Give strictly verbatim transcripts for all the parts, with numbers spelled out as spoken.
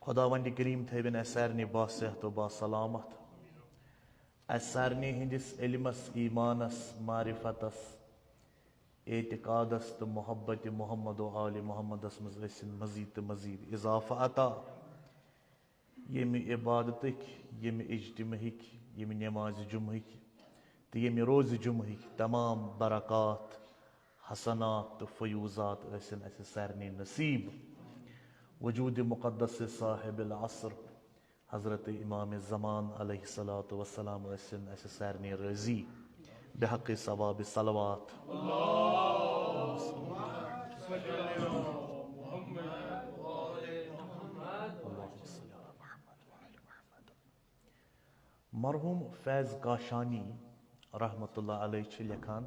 خداوند کریم تھٲوِن اسہِ سارنٕے باصحت و باسلامت۔ اسہِ سارنٕے ہٕنٛدِس علمس، ایمانس، معرفتس، اعتقادس تہٕ محبت محمد و آل محمدس منٛز ٲسِن مزید تہٕ مزید اضافہٕ عطا۔ ییٚمہِ عبادتٕکۍ، ییٚمہِ اجتماعٕکۍ، ییٚمہِ نمازِ جمعہٕکۍ تہٕ ییٚمہِ روزِ جمعہٕکۍ تمام برکات، حسنات تہٕ فیوضات ٲسِن اسہِ سارنٕے نصیب۔ وجود مقدس صاحب العصر حضرت امام زمان علیہ الصلوۃ والسلام ٲسِن اسہِ سارنٕے رٲضی بحق ثواب صلوات۔ اللہم صل علی محمد وآل محمد۔ مرحوم فیض کاشانی رحمت اللہ علیہ چھِ لیکھان،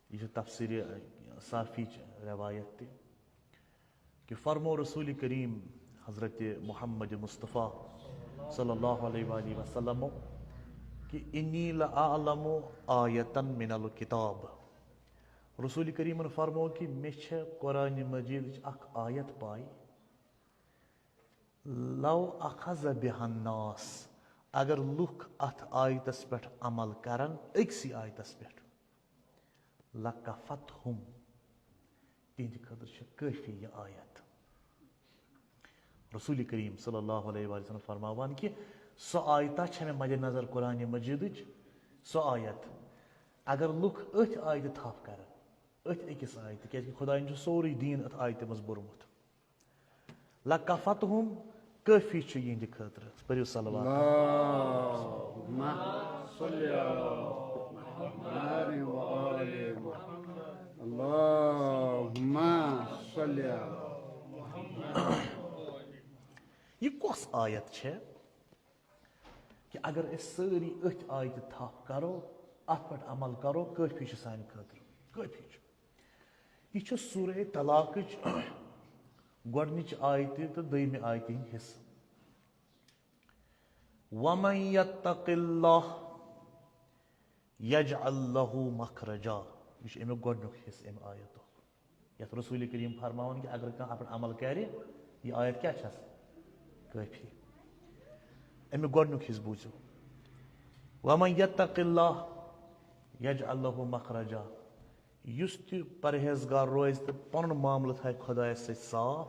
یہِ چھِ تفسیٖرِ صافیچ روایت تہِ، کہ فرمو رسول کریم حضرت محمد مصطفیٰ صلی اللہ علیہ وآلہ وسلم کہ انی لأعلم آیتا من الکتاب۔ رسول کریمن فرمو کہ مےٚ چھےٚ قرآن مجیدٕچ اکھ آیت پاے، لو اخذ بها الناس، اگر لُکھ اتھ آیتس پٮ۪ٹھ عمل کرن، أکسٕے آیتس پٮ۪ٹھ، لکفتہم، تِہنٛدِ خٲطرٕ چھِ کٲفی یہِ آیت۔ رسول کریم صلی اللہ علیہ وآلہ وسلم فرماوان کہ سۄ آیتہ چھےٚ مےٚ مدِ نظر قرآن مجیدٕچ، سۄ آیت، اگر لُکھ أتھۍ آیتہِ تھپھ کرن، أتھۍ أکِس آیتہِ، کیازِ کہ خدایَن چھُ سورُے دیٖن أتھ آیتہِ منٛز بوٚرمُت۔ لکفتہم، کٲفی چھُ یِہنٛدِ خٲطرٕ۔ پٔرِو صلوات۔ اللہم صل علی محمد وآل محمد۔ اللہم صل علی۔ یہِ کۄس آیت چھےٚ کہ اگر أسۍ سٲری أتھۍ آیتہِ تھپھ کرو، اتھ پٮ۪ٹھ عمل کرو، کٲفی چھُ سانہِ خٲطرٕ، کٲفی چھُ۔ یہِ چھُ سورہ طلاقٕچ گۄڈنِچ آیتہِ تہٕ دوٚیمہِ آیتہِ ہٕنٛدۍ حصہٕ۔ وَمَن يَتَّقِ اللَّهَ يَجْعَل لَّهُ مَخْرَجًا۔ یہِ چھُ اَمیُک گۄڈٕنیُک حصہٕ اَمہِ آیتُک، یَتھ رسول کریم فرماوان کہِ اگر کانٛہہ اَتھ پٮ۪ٹھ عمل کَرِ، یہِ آیت کیٛاہ چھَس؟ کٲفی۔ اَمیُک گۄڈٕنیُک حصہٕ بوٗزِو۔ وَمَن يَتَّقِ اللَّهَ يَجْعَل لَّهُ مَخْرَجًا۔ یُس تہِ پرہیزگار روزِ تہٕ پنُن معاملہٕ تھایہِ خۄدایس سۭتۍ صاف،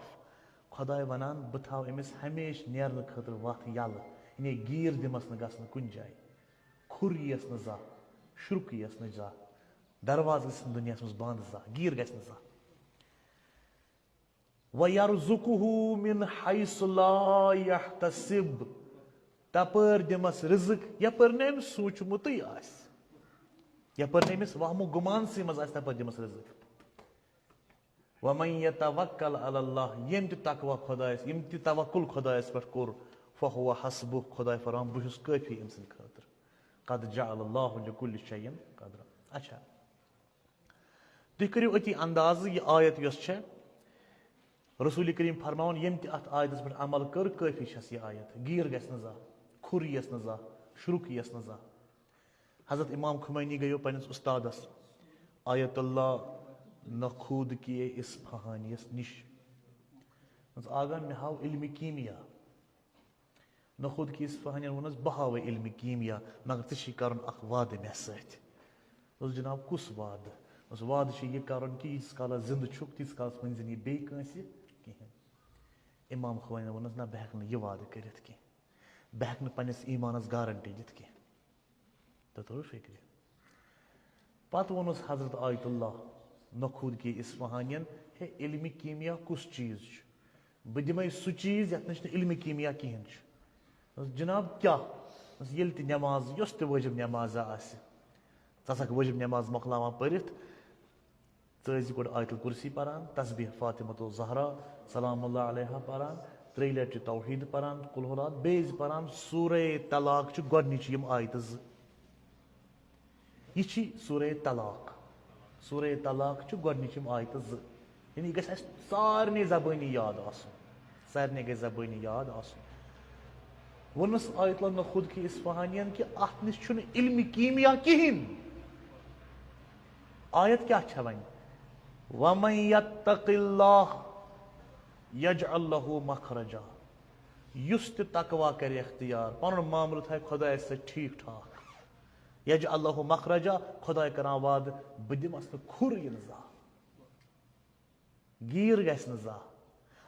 خۄداے ونان، بہٕ تھاوٕ أمِس ہمیشہِ نیرنہٕ خٲطرٕ وتھ یلہٕ، یعنی گیٖر دِمس نہٕ گژھنہٕ کُنہِ جایہِ، کھُر یِیس نہٕ زانٛہہ، شرُک یِیس نہٕ زانٛہہ، دروازٕ گژھِ نہٕ دُنیاہس منٛز بنٛد زانٛہہ، گیٖر گژھِ نہٕ زانٛہہ۔ وَيَرْزُقْهُ مِنْ حَيْثُ لَا يَحْتَسِبُ۔ تپٲرۍ دِمس رزق، یپٲرۍ نہٕ أمِس سوٗنٛچمُتٕے آسہِ، یپٲرۍ نہٕ أمِس وہمہٕ گُمانسٕے منٛز آسہِ، تپٲرۍ دِمس رزق۔ وَمَن يَتَوَكَّلْ عَلَى اللَّهِ، ییٚمۍ تہِ تقوی خۄدایس، ییٚمۍ تہِ توکل خۄدایس پٮ۪ٹھ کوٚر، فَهُوَ حَسْبُهُ، خۄداے فرمان، بہٕ چھُس کٲفی أمۍ سٕنٛدِ خٲطرٕ۔ قَدْ جَعَلَ اللَّهُ لِكُلِّ شَيْءٍ قَدْرًا۔ اچھا، تُہۍ کٔرِو أتی اندازٕ، یہِ آیت یۄس چھےٚ، رسول کریم فرماوان، ییٚمۍ تہِ اتھ آیتس پٮ۪ٹھ عمل کٔر، کٲفی چھس یہِ آیت، گیٖر گژھِ نہٕ زانٛہہ، کھُر یِیس نہٕ زانٛہہ، شرُک یِیس نہٕ زانٛہہ۔ حضرت امام خمینی گٔیو پننِس استادس آیت اللہ نخود کی اصفہانیس نِش۔ دوٚپنس، آغا، مےٚ ہاو علمِ کیٖمیا۔ نخود کی اصفہانین ووٚنُس، بہٕ ہاوے علمِ کیٖمیا، مگر ژےٚ چھُے کرُن اکھ وعدٕ مےٚ سۭتۍ۔ دوٚپُس، جناب، کُس وعدٕ؟ دوٚپُس، وعدٕ چھُ یہِ کرُن کہِ ییٖتِس کالس زندٕ چھُکھ، تیٖتِس کالس ؤنۍ زِ نہٕ یہِ بیٚیہِ کٲنٛسہِ کِہینۍ۔ امام خمینین ووٚنُس، نہ، بہٕ ہٮ۪کہٕ نہٕ یہِ وعدٕ کٔرِتھ کینٛہہ، بہٕ ہٮ۪کہٕ نہٕ پننِس ایمانس گارنٹی دِتھ کینٛہہ۔ تۄہہِ توٚرُو فِکرِ؟ پتہٕ ووٚنُس حضرت آیت اللہ نخود کی اصفہانین، ہے، علمِ کیٖمیا کُس چیٖز چھُ؟ بہٕ دِمے سُہ چیٖز یتھ نِش نہٕ علمِ کیٖمیا کِہینۍ چھُ۔ دوٚپُس، جناب، کیٛاہ؟ دوٚپُس، ییٚلہِ تہِ نٮ۪ماز، یۄس تہِ وٲجِب نٮ۪ماز آسہِ، ژٕ آسکھ وٲجِب نٮ۪ماز مۄکلاوان پٔرِتھ، ژٕ ٲسۍ زِ گۄڈٕ آیت الکرسی پران، تسبیح فاطمۃ الزہرا سلام اللہ علیہا پران، ترٛیٚیہِ لٹہِ چھِ توحید پران، قل ہو اللہ، بیٚیہِ ٲسۍ زِ پران سورہ طلاق چھِ گۄڈنِچ یِم آیتہٕ زٕ۔ یہِ چھِ سورہ طلاق۔ سورہ طلاق چھِ گۄڈنِچ یِم آیتہٕ زٕ۔ یعنی یہِ گژھِ اَسہِ سارنٕے زبٲنی یاد آسُن۔ سارنٕے گژھِ زبٲنی یاد آسُن۔ ووٚنُس آیت اللہ نخود کی اصفہانین کہِ اَتھ نِش چھُنہٕ علمِ کیٖمیا کِہینۍ۔ آیت کیٛاہ چھےٚ وۄنۍ؟ وَمَن یَتَّقِ اللَّهَ یجعل لہ مخرجا، یُس تہِ تقوا کرِ اختیار، پنُن معاملہٕ تھایہِ خۄدایس سۭتۍ ٹھیٖک ٹھاک۔ یجعل لہ مخرجا، خۄداے کران وعدٕ، بہٕ دِمس نہٕ کھُر یِنہٕ زانٛہہ، گیٖر گژھِ نہٕ زانٛہہ۔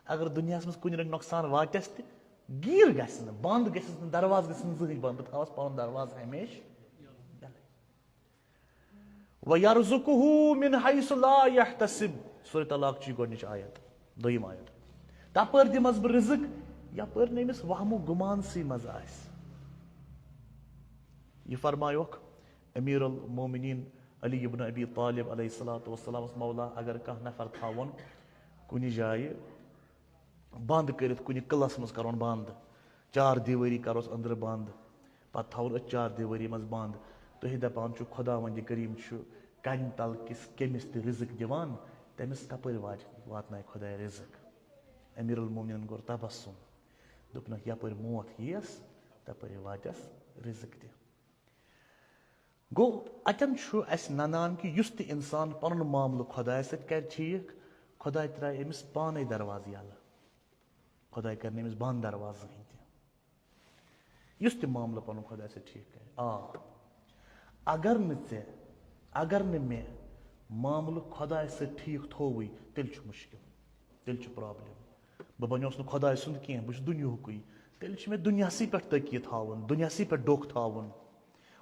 اگر دُنیاہس منٛز کُنہِ رنٛگہٕ نۄقصان واتٮ۪س تہِ، گیٖر گژھِ نہٕ، بنٛد گژھٮ۪س نہٕ، دروازٕ گژھِ نہٕ زٕہٕنۍ بنٛد، بہٕ تھاوس پنُن دروازٕ ہمیشہِ یلے۔ وَيَرْزُقْهُ مِنْ حَيْثُ لَا يَحْتَسِبُ۔ سورہ طلاق چی گۄڈنِچ آیت، دوٚیِم آیت۔ تپٲرۍ دِمس بہٕ رزق، یپٲرۍ نہٕ أمِس وہمہٕ گُمانسٕے منٛز آسہِ۔ یہِ فرمایوکھ امیر المومنین علی ابن ابی طالب علیہ الصلوۃ والسلامس، مولا، اگر کانٛہہ نفر تھاوون کُنہِ جایہِ بند کٔرِتھ، کُنہِ قلعس منٛز کرون بند، چار دیوٲری کروس أنٛدرٕ بند، پتہٕ تھاوون أتھۍ چار دیوٲری منٛز بند۔ تُہۍ دپان چھِو خداوند کریم چھُ کنہِ تل کِس کٔمِس تہِ رزق دِوان، تٔمِس کپٲرۍ وات-، واتنایہِ خداے رزق؟ امیر المومنین کوٚر تبسم، دوٚپنکھ، یپٲرۍ موت یِیَس، تپٲرۍ واتٮ۪س رزق تہِ۔ گوٚو، اتٮ۪ن چھُ اسہِ ننان کہِ یُس تہِ انسان پنُن معاملہٕ خۄدایس سۭتۍ کرِ ٹھیٖک، خۄداے ترٛایہِ أمِس پانے دروازٕ یلہٕ۔ خۄداے کرِ نہٕ أمِس بنٛد دروازٕ زٕہٕنۍ تہِ۔ یُس تہِ معاملہٕ پنُن خۄدایس سۭتۍ ٹھیٖک کرِ۔ آ، اگر نہٕ ژےٚ، اگر نہٕ مےٚ معاملہٕ خۄدایس سۭتۍ ٹھیٖک تھووُے، تیٚلہِ چھُ مُشکِل، تیٚلہِ چھُ problem۔ بہٕ بنیوس نہٕ خۄداے سُنٛد کینٛہہ، بہٕ چھُس دُنیاہُکُے۔ تیٚلہِ چھُ مےٚ دُنیاہسٕے پٮ۪ٹھ تٔکیہِ تھاوُن، دُنیاہسٕے پٮ۪ٹھ ڈوٚکھ تھاوُن۔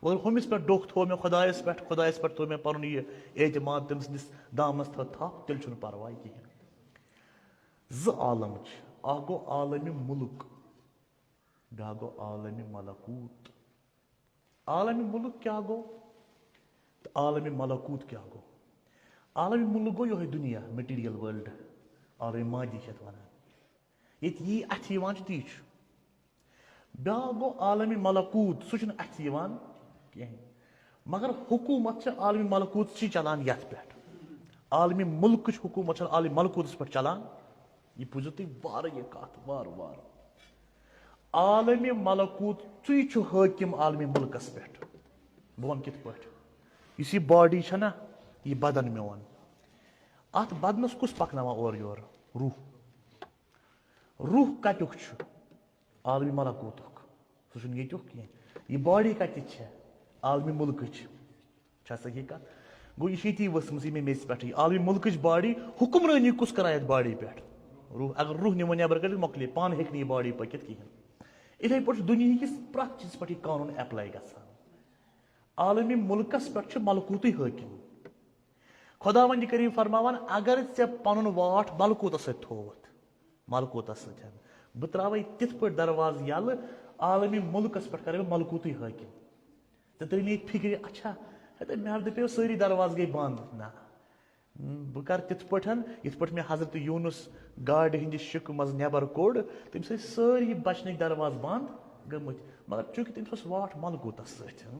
وۄنۍ ہُمِس پٮ۪ٹھ ڈوٚکھ تھوو مےٚ خۄدایَس پٮ۪ٹھ، خۄدایَس پٮ۪ٹھ تھوو مےٚ پَنُن یہِ اعتماد، تٔمۍ سٕنٛدِس دامنَس تھٲو تھپھ، تیٚلہِ چھُنہٕ پَرواے کِہیٖنۍ۔ زٕ عالم چھِ، اَکھ گوٚو عالمِ مُلک، بیٛاکھ گوٚو عالمِ ملکوٗت۔ عالمِ مُلک کیٛاہ گوٚو تہٕ عالمِ ملکوٗت کیٛاہ گوٚو؟ عالمِ مُلک گوٚو یِہوٚے دُنیا، material world، عالمِ مادی چھِ یَتھ وَنان۔ ییٚتہِ یی اَتھِ یِوان چھُ، تی چھُ۔ بیٛاکھ گوٚو عالمِ ملکوٗت، سُہ چھُنہٕ اَتھِ یِوان کِہیٖنۍ۔ مگر حکوٗمت چھِ عالمِ ملکوٗت چھِ چلان یَتھ پٮ۪ٹھ۔ عالمِ مُلکٕچ حکوٗمت چھَنہٕ عالمِ ملکوٗتَس پٮ۪ٹھ چلان۔ یہِ بوٗزِو تُہۍ وارٕ یہِ کَتھ، وارٕ وارٕ۔ عالمِ ملکوٗتٕے چھُ حٲکِم عالمِ مُلکَس پٮ۪ٹھ۔ بہٕ وَنہٕ کِتھ پٲٹھۍ۔ یُس یہِ body چھَنہ، یہِ بدن میون، اَتھ بدنَس کُس پَکناوان اورٕ یورٕ؟ روح۔ روح کَتیُک چھُ؟ عالمِ ملکوٗتُک۔ سُہ چھُنہٕ ییٚتیُک کینٛہہ۔ یہِ body کَتِچ چھےٚ؟ عالمِ مُلکٕچ۔ چھا صحیح کَتھ؟ گوٚو، یہِ چھِ ییٚتی ؤژھمٕژ ییٚمہِ میٚژِ پٮ۪ٹھٕے۔ عالمِ مُلکٕچ body، حُکمرٲنی کُس کَران یَتھ body پٮ۪ٹھ؟ روح۔ اگر روح نِمو نٮ۪بر کٔڑِتھ، مۄکلے، پانہٕ ہیٚکہِ نہٕ یہِ body پٔکِتھ کِہیٖنۍ۔ یِتھَے پٲٹھۍ چھُ دُنیہٕکِس پرٛٮ۪تھ چیٖزَس پٮ۪ٹھ یہِ قانوٗن apply گژھان۔ عالمِ مُلکَس پٮ۪ٹھ چھُ ملکوٗتٕے حٲکِم۔ خۄداوندِ کریٖم فرماوان، اگر ژےٚ پنُن واٹھ ملکوٗتس سۭتۍ تھووُتھ، ملکوٗتس سۭتۍ، بہٕ ترٛاوَے تِتھ پٲٹھۍ دروازٕ یَلہٕ، عالمی مُلکس پٮ۪ٹھ کرے بہٕ ملکوٗتٕے حٲکِم۔ ژےٚ ترٛٲے نہٕ ییٚتہِ فِکرِ، اچھا، ہتے مےٚ ہردٕ پیٚو سٲری دروازٕ گٔے بنٛد۔ نہ، بہٕ کرٕ تِتھ پٲٹھۍ، یِتھ پٲٹھۍ مےٚ حضرت یوٗنُس گاڈِ ہٕنٛدِ شِکہٕ منٛز نٮ۪بر کوٚڑ، تٔمِس ٲسۍ سٲری بچنٕکۍ دروازٕ بنٛد گٔمٕتۍ، مگر چوٗنٛکہِ تٔمِس اوس واٹھ ملکوٗتس سۭتۍ۔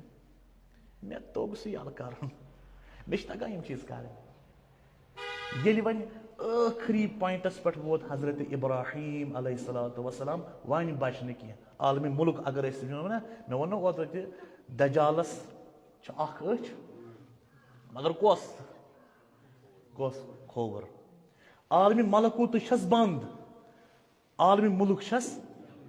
مےٚ توٚگ سُہ یَلہٕ کَرُن۔ مےٚ چھِ تَگان یِم چیٖز کَرٕنۍ۔ ییٚلہِ وۄنۍ ٲخری پوینٹَس پٮ۪ٹھ ووت حضرت ابراہیم علیہ الصلوۃ والسلام، وۄنۍ بَچہِ نہٕ کینٛہہ۔ عالمِ مُلک اگر أسۍ وَنو نا، مےٚ ووٚن نہ اوترٕ تہِ، دجالَس چھِ اَکھ أچھ، مگر کۄس؟ کۄس؟ کھووُر۔ عالمِ ملکوٗتٕچ چھَس بنٛد۔ عالمِ مُلک چھَس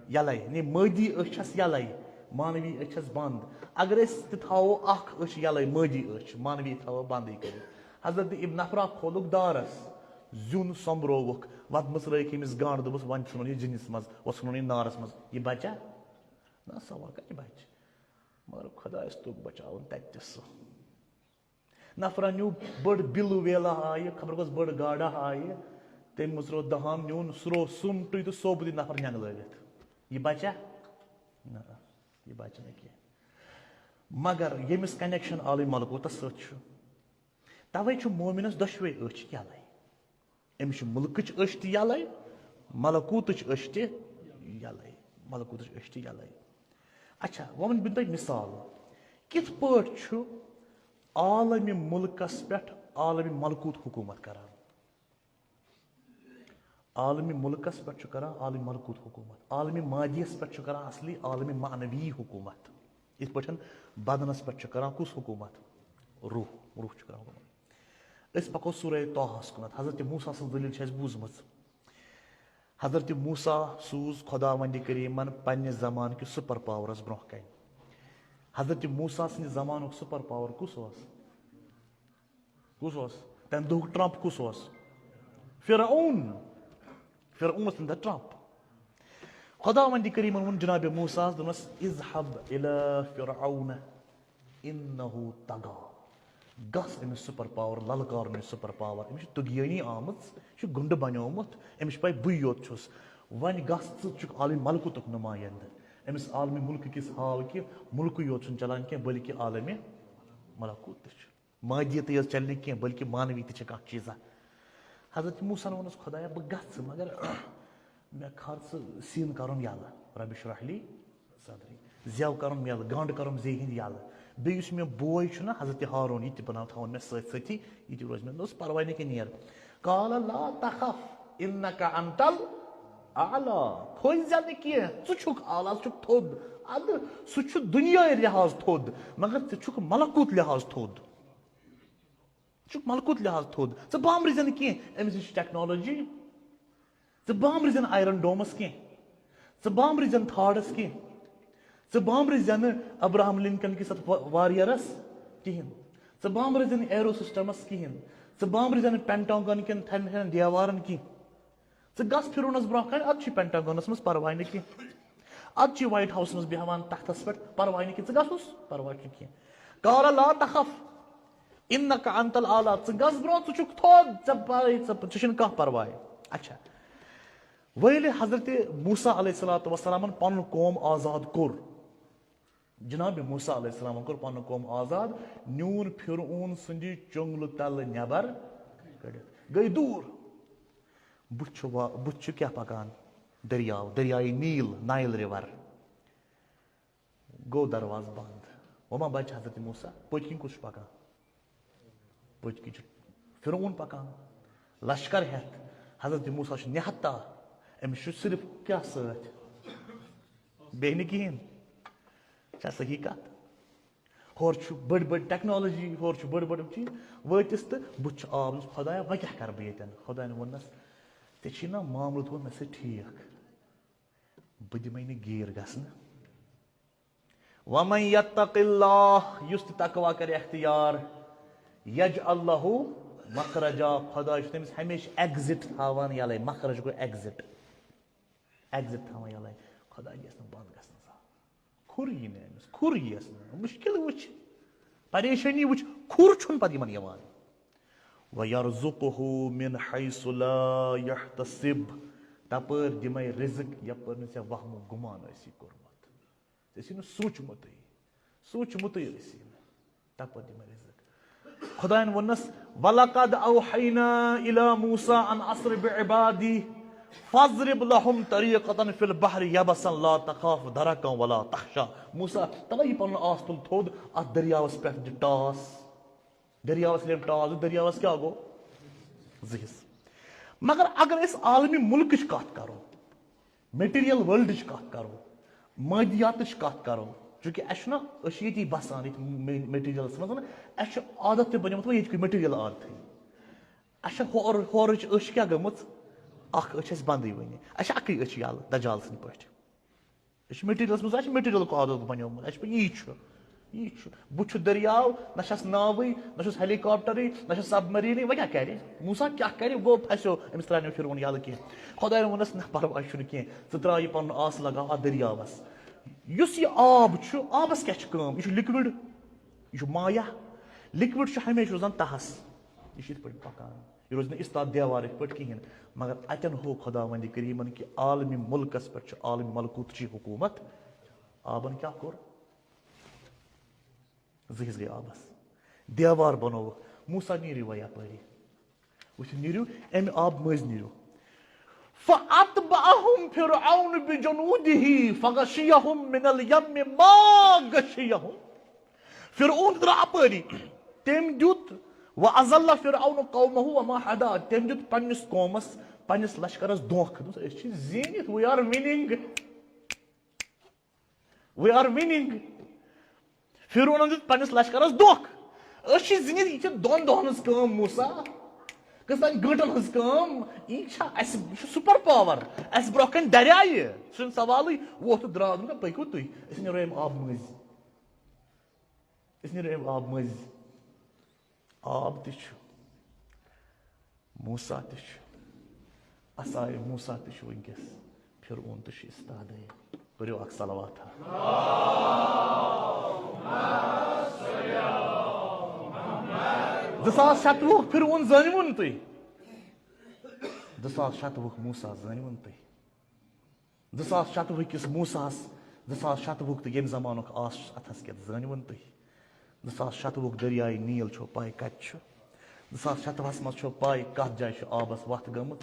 یَلَے، یعنی مٲدی أچھ چھَس یَلَے، معنوی أچھ چھَس بنٛد۔ اگر أسۍ تہِ تھاوو اَکھ أچھ یَلَے، مٲدی أچھ، معنوی تھاوو بنٛدٕے کٔرِتھ۔ حضرت ابن افرا کھولُکھ دارَس، زیُن سۄمبرووُکھ، وَتہٕ مٕژرٲیِکھ أمِس گانٛڈ، دوٚپُس، "وۄنۍ ژھٕنُن یہِ زِنِس منٛز، وۄنۍ ژھٕنُن یہِ نارَس منٛز، یہِ بَچا؟" نہ، سوال کَتہِ بَچہِ؟ مگر خۄدایَس توٚگ بَچاوُن تَتہِ تہِ سُہ۔ نفرن نیوٗ بٔڑ بِلہٕ ویلہ آیہِ، خبر کۄس بٔڑ گاڈا آیہِ، تٔمۍ مٕژرو دہام نیوٗن، سُہ روو سُمٹُے تہٕ سوبدٕے نفر نٮ۪نٛگلٲوِتھ۔ یہِ بچا؟ نہ، یہِ بچہِ نہٕ کینٛہہ۔ مگر ییٚمِس connection عالم ملکوتس سۭتۍ چھُ، توے چھُ مومنس دۄشوے أچھ یلے۔ أمِس چھِ مُلکٕچ أچھ تہِ یَلَے، ملکوٗتٕچ أچھ تہِ یَلَے، ملکوٗتٕچ أچھ تہِ یَلَے۔ اچھا، وۄنۍ وَنہٕ بہٕ تۄہہِ مِثال، کِتھ پٲٹھۍ چھُ عالمِ مُلکَس پٮ۪ٹھ عالمِ ملکوٗت حکوٗمت کران؟ عالمِ مُلکَس پٮ۪ٹھ چھُ کران عالمِ ملکوٗت حکوٗمت، عالمِ مادیَس پٮ۪ٹھ چھُ کران اصلی عالمِ معنوی حکوٗمت۔ یِتھ پٲٹھۍ بدنَس پٮ۪ٹھ چھُ کران کُس حکوٗمت؟ روح، روح چھُ کران حکوٗمت۔ أسۍ پکو سورہ طٰہَس کُنتھ۔ حضرت موسیٰ سٕنٛز دٔلیٖل چھِ اَسہِ بوٗزمٕژ۔ حضرت موسیٰ سوٗز خۄداوندِ کریٖمن پننہِ زمانہٕ کِس سپر پاورس برونٛہہ کنہِ۔ حضرت موسیٰ سٕنٛدِ زمانُک سپر پاور کُس اوس؟ کُس اوس؟ تمہِ دۄہُک ٹرمپ کُس اوس؟ فرعون۔ فرعون اوس تمہِ دۄہ ٹرمپ۔ خۄداوندِ کریٖمن ووٚن جناب موسیٰ ہس، دوٚپنس، "اذهب الى فرعون انه طغى"، گژھ أمِس سپر پاور للکارُن، یہِ سپر پاور، أمِس چھِ طغیٲنی آمٕژ، یہِ چھُ گُنڈٕ بنیومُت، أمِس چھِ پَے بٕے یوت چھُس۔ وۄنۍ گژھ ژٕ، ژٕ چھُکھ عالمِ ملکوتُک نُمایندٕ، أمِس عالمِ ملکہٕ کِس ہاو کہِ ملکٕے یوت چھُنہٕ چلان کینٛہہ بلکہِ عالمِ ملکوت تہِ چھُ۔ مادیتٕے یٲژ چلہِ نہٕ کینٛہہ، بلکہِ معنوی تہِ چھِ کانٛہہ چیٖزا۔ حضرت موسیٰ ہن ووٚنُس، "خۄدایا، بہٕ گژھٕ، مگر مےٚ کھار ژٕ سیٖنہٕ کرُن یَلہٕ، رب اشرح لی صدری، زٮ۪و کرُن یَلہٕ، گنٛڈ کرُن زیٚیہِ ہِنٛدۍ یَلہٕ۔ بیٚیہِ یُس مےٚ بوے چھُنہ حضرت ہارون، یہِ تہِ بناو تھاوُن مےٚ سۭتۍ سۭتی، یہِ تہِ روزِ مےٚ۔" دوٚپُس، "پرواے نہٕ کینٛہہ، نیر۔" قال لا تخف انک انت الاعلی، کھوژ زِ نہٕ کینٛہہ، ژٕ چھُکھ اعلیٰ، ژٕ چھُکھ تھوٚد۔ اَدٕ سُہ چھُ دُنیاہہِ لحاظ تھوٚد، مگر ژٕ چھُکھ ملکوت لحاظ تھوٚد۔ ژٕ چھُکھ ملکوت لحاظ تھوٚد۔ ژٕ بامبرِ زِ نہٕ کینٛہہ، أمِس نِش چھِ ٹیکنالوجی۔ ژٕ بامبرِ زِ نہٕ آیرن ڈومس کینٛہہ۔ ژٕ بامبرِ زِ نہٕ تھاڈس کینٛہہ۔ ژٕ بامبرِ زِ نہٕ ابراہم لنکن کِس اتھ وا-، واریئرس کِہینۍ۔ ژٕ بامبرِ زِ نہٕ ایرو سسٹمس کِہینۍ۔ ژٕ بامبرِ زِ نہٕ پینٹاگن کٮ۪ن تھن تھن دیوارن کینٛہہ۔ ژٕ گژھ فرعونس برونٛہہ کنہِ، اتھ چھُ پینٹاگنس منٛز پرواے نہٕ کینٛہہ۔ اتھ چھُ وایٹ ہاوسس منٛز بیہوان تختس پٮ۪ٹھ، پرواے نہٕ کینٛہہ، ژٕ گژھ ہُس، پرواے چھُنہٕ کینٛہہ۔ قال لا تخف انک انت الاعلی، ژٕ گژھ برونٛہہ، ژٕ چھُکھ تھوٚد، ژےٚ پرے، ژےٚ، ژےٚ چھُنہٕ کانٛہہ پرواے۔ اچھا، وۄنۍ ییٚلہِ حضرت موسیٰ علیہ الصلوۃ والسلامن پنُن قوم آزاد کوٚر، جناب موسیٰ علیہ السلامن کوٚر پنُن قوم آزاد، نیوٗن فرعون سٕنٛدِ چُنٛگلہٕ تلہٕ نٮ۪بر کٔڑِتھ، گٔے دوٗر۔ بُتھِ چھُ وا-، بُتھِ چھُ کیٛاہ پکان؟ دٔریاو، دٔریایہِ نیٖل، نایل رِور۔ گوٚو دروازٕ بنٛد۔ وۄنۍ ما بچہِ حضرت موسیٰ؟ پٔتۍ کِنۍ کُس چھُ پکان؟ پٔتۍ کِنۍ چھُ فرعون پکان، لشکر ہٮ۪تھ۔ حضرت موسیٰ چھُ نہتہ، أمِس چھُ صرف کیٛاہ سۭتۍ؟ بیٚیہِ نہٕ کِہیٖنۍ۔ چھا صحیح کتھ؟ ہورٕ چھُ بٔڑ بٔڑ ٹیکنالوجی، ہورٕ چھُ بٔڑ بٔڑ چیٖز۔ وٲتِس تہٕ بُتھِ چھُ آب، دوٚپُس، "خۄدایا، وۄنۍ کیٛاہ کرٕ بہٕ ییٚتٮ۪ن؟" خۄداین ووٚننس، "ژےٚ چھی نا معاملہٕ تھوٚومُت مےٚ سۭتۍ ٹھیٖک، بہٕ دِمے نہٕ گیٖر گژھنہٕ۔" وَمَن یَتَّقِ اللَّهَ، یُس تہِ تقوی کرِ اختیار، یَجْعَل لَهُ مَخْرَجًا، خۄداے چھُ تٔمِس ہمیشہِ ایگزٹ تھاوان یَلَے، مخرج گوٚو ایگزٹ، ایگزٹ تھاوان یَلَے، خۄداے دِیَس نہٕ بنٛد گژھنَس آو۔ کھُر یی نہٕ أمِس، کھُر یِیَس نہٕ، مُشکِل وٕچھ، پریشٲنی وٕچھ، کھُر چھُنہٕ پَتہٕ یِمَن یِوان۔ وَيَرْزُقْهُ مِنْ حَيْثُ لَا يَحْتَسِبُ، تَپٲرۍ دِمَے رِزق یَپٲرۍ نہٕ ژےٚ وَہمہٕ گُمان ٲسی کوٚرمُت۔ ژےٚ ٲسی نہٕ سوٗنٛچمُتٕے، سوٗنٛچمُتٕے ٲسی نہٕ۔ تَپٲرۍ دِمَے رِزق۔ خۄدایَن ووٚننَس، وَلَقَدْ أَوْحَيْنَا إِلَى مُوسَىٰ أَنْ أَسْرِ بِعِبَادِي فَاضْرِبْ لَهُمْ طَرِيقًا فِي الْبَحْرِ يَبَسًا لَا تَخَافُ دَرَكًا وَلَا تَخْشَىٰ۔ موسیٰ، تَلہٕ یہِ پَنُن آس تُل تھوٚد، اَتھ دٔریاوَس پٮ۪ٹھ دِ ٹاس۔ دٔریاوَس ییٚلہِ أمۍ ٹاس دیُت، دٔریاوَس کیٛاہ گوٚو؟ زٕ حصہٕ۔ مگر اگر أسۍ عالمِ مُلکٕچ کَتھ کَرو، میٹیریل ورلڈٕچ کَتھ کَرو، مٲدیاتٕچ کَتھ کَرو، چوٗنٛکہِ اَسہِ چھُنہ، أسۍ چھِ ییٚتی بَسان، ییٚتہِ مے-، میٹیریلَس منٛز نہ، اَسہِ چھُ عادت تہِ بَنیومُت وۄنۍ ییٚتہِ کُے میٹیریل عادتھٕے۔ اَسہِ چھےٚ ہورٕ، ہورٕچ أچھ کیٛاہ گٔمٕژ؟ اَکھ أچھ اَسہِ بَندٕے وۄنۍ، اَسہِ چھِ اَکٕے أچھ یَلہٕ، دجال سٕنٛدۍ پٲٹھۍ۔ أسۍ چھِ میٹیریلَس منٛز، اَسہِ چھِ میٹیریلُک عادت بَنیومُت، اَسہِ چھِ پَے یی چھُ، یی چھُ۔ بُتھِ چھُ دٔریاو، نہ چھَس ناوٕے، نہ چھُس ہیلی کاپٹرٕے، نہ چھُس سبمریٖنٕے، وۄنۍ کیٛاہ کَرِ؟ موسیٰ کیٛاہ کَرِ؟ گوٚو پھَسیو، أمِس ترٛایہِ نہٕ فرعون یَلہٕ کینٛہہ۔ خۄدایَن ووٚننَس، نہ پَرواے چھُنہٕ کینٛہہ، ژٕ ترٛاو یہِ پَنُن آسہٕ لگاو اَتھ دٔریاوَس۔ یُس یہِ آب چھُ، آبَس کیٛاہ چھِ کٲم؟ یہِ چھُ لِکوِڈ، یہِ چھُ مایع۔ لِکوِڈ چھُ ہمیشہِ روزان تَہَس، یہِ چھُ یِتھ پٲٹھۍ پَکان۔ یہِ روزِ نہٕ استاد دیوار یِتھ پٲٹھۍ کِہیٖنۍ۔ مگر اَتٮ۪ن ہوو خۄداوندِ کریٖمن کہِ عالمِ مُلکس پٮ۪ٹھ چھُ عالمِ ملکوتٕچی حکوٗمت۔ آبن کیٛاہ کوٚر؟ زٕ حصہٕ گٔے آبس۔ دیوار بنووُکھ۔ موسیٰ، نیٖرِو وۄنۍ یپٲری۔ وٕچھِو، نیٖرِو، اَمہِ آبہٕ مٔنٛزۍ نیٖرِو۔ فَأَتْبَعَهُمْ فِرْعَوْنُ بِجُنُودِهِ فَغَشِيَهُمْ مِنَ الْيَمِّ مَا غَشِيَهُمْ۔ فرعون درٛاو اپٲری، تٔمۍ دیُت، وَأَضَلَّ فِرْعَوْنُ قَوْمَهُ وَمَا هَدَىٰ، تٔمۍ دیُت پننِس قومس، پننِس لشکرس دھوکہٕ، دوٚپُس، "أسۍ چھِ زیٖنِتھ، we are winning، we are winning۔" فرعونن دیُت پننِس لشکرس دھوکہٕ، "أسۍ چھِ زیٖنِتھ، یہِ چھِ دۄن دۄہن ہٕنٛز کٲم، موسیٰ۔" کٔژَن گٲنٛٹَن ہٕنٛز کٲم، یہِ چھا اَسہِ، یہِ چھُ سُپر پاور۔ اَسہِ برٛونٛہہ کَنہِ دَریا یہِ، سُہ چھُنہٕ سوالٕے۔ ووت تہٕ درٛاو، دوٚپُن، "پٔکِو تُہۍ، أسۍ نیرو اَمہِ آبہٕ مٔنٛزۍ، أسۍ نیرو اَمہِ آبہٕ مٔنٛزۍ۔" آب تہِ چھُ، موسیٰ تہِ چھُ، عصایہِ موسیٰ تہِ چھُ وٕنکیٚس، فرعون تہِ چھُ استادے۔ پٔرِو اکھ صلوات ہا۔ زٕ ساس شَتوُہ فرعون زٲنِوُن تُہۍ؟ زٕ ساس شَتوُہ موسیٰ زٲنِوُن تُہۍ؟ زٕ ساس شَتوُہ کِس موسیٰ ہَس، زٕ ساس شَتوُہ تہٕ ییٚمہِ زمانُک آس چھُ اَتھَس کٮ۪تھ زٲنِوُن تُہۍ؟ زٕ ساس شَتوُہُک دٔریاے نیٖل چھو پَے کَتہِ چھُ؟ زٕ ساس شَتوُہَس منٛز چھو پَے کَتھ جایہِ چھُ آبَس وَتھ گٔمٕژ؟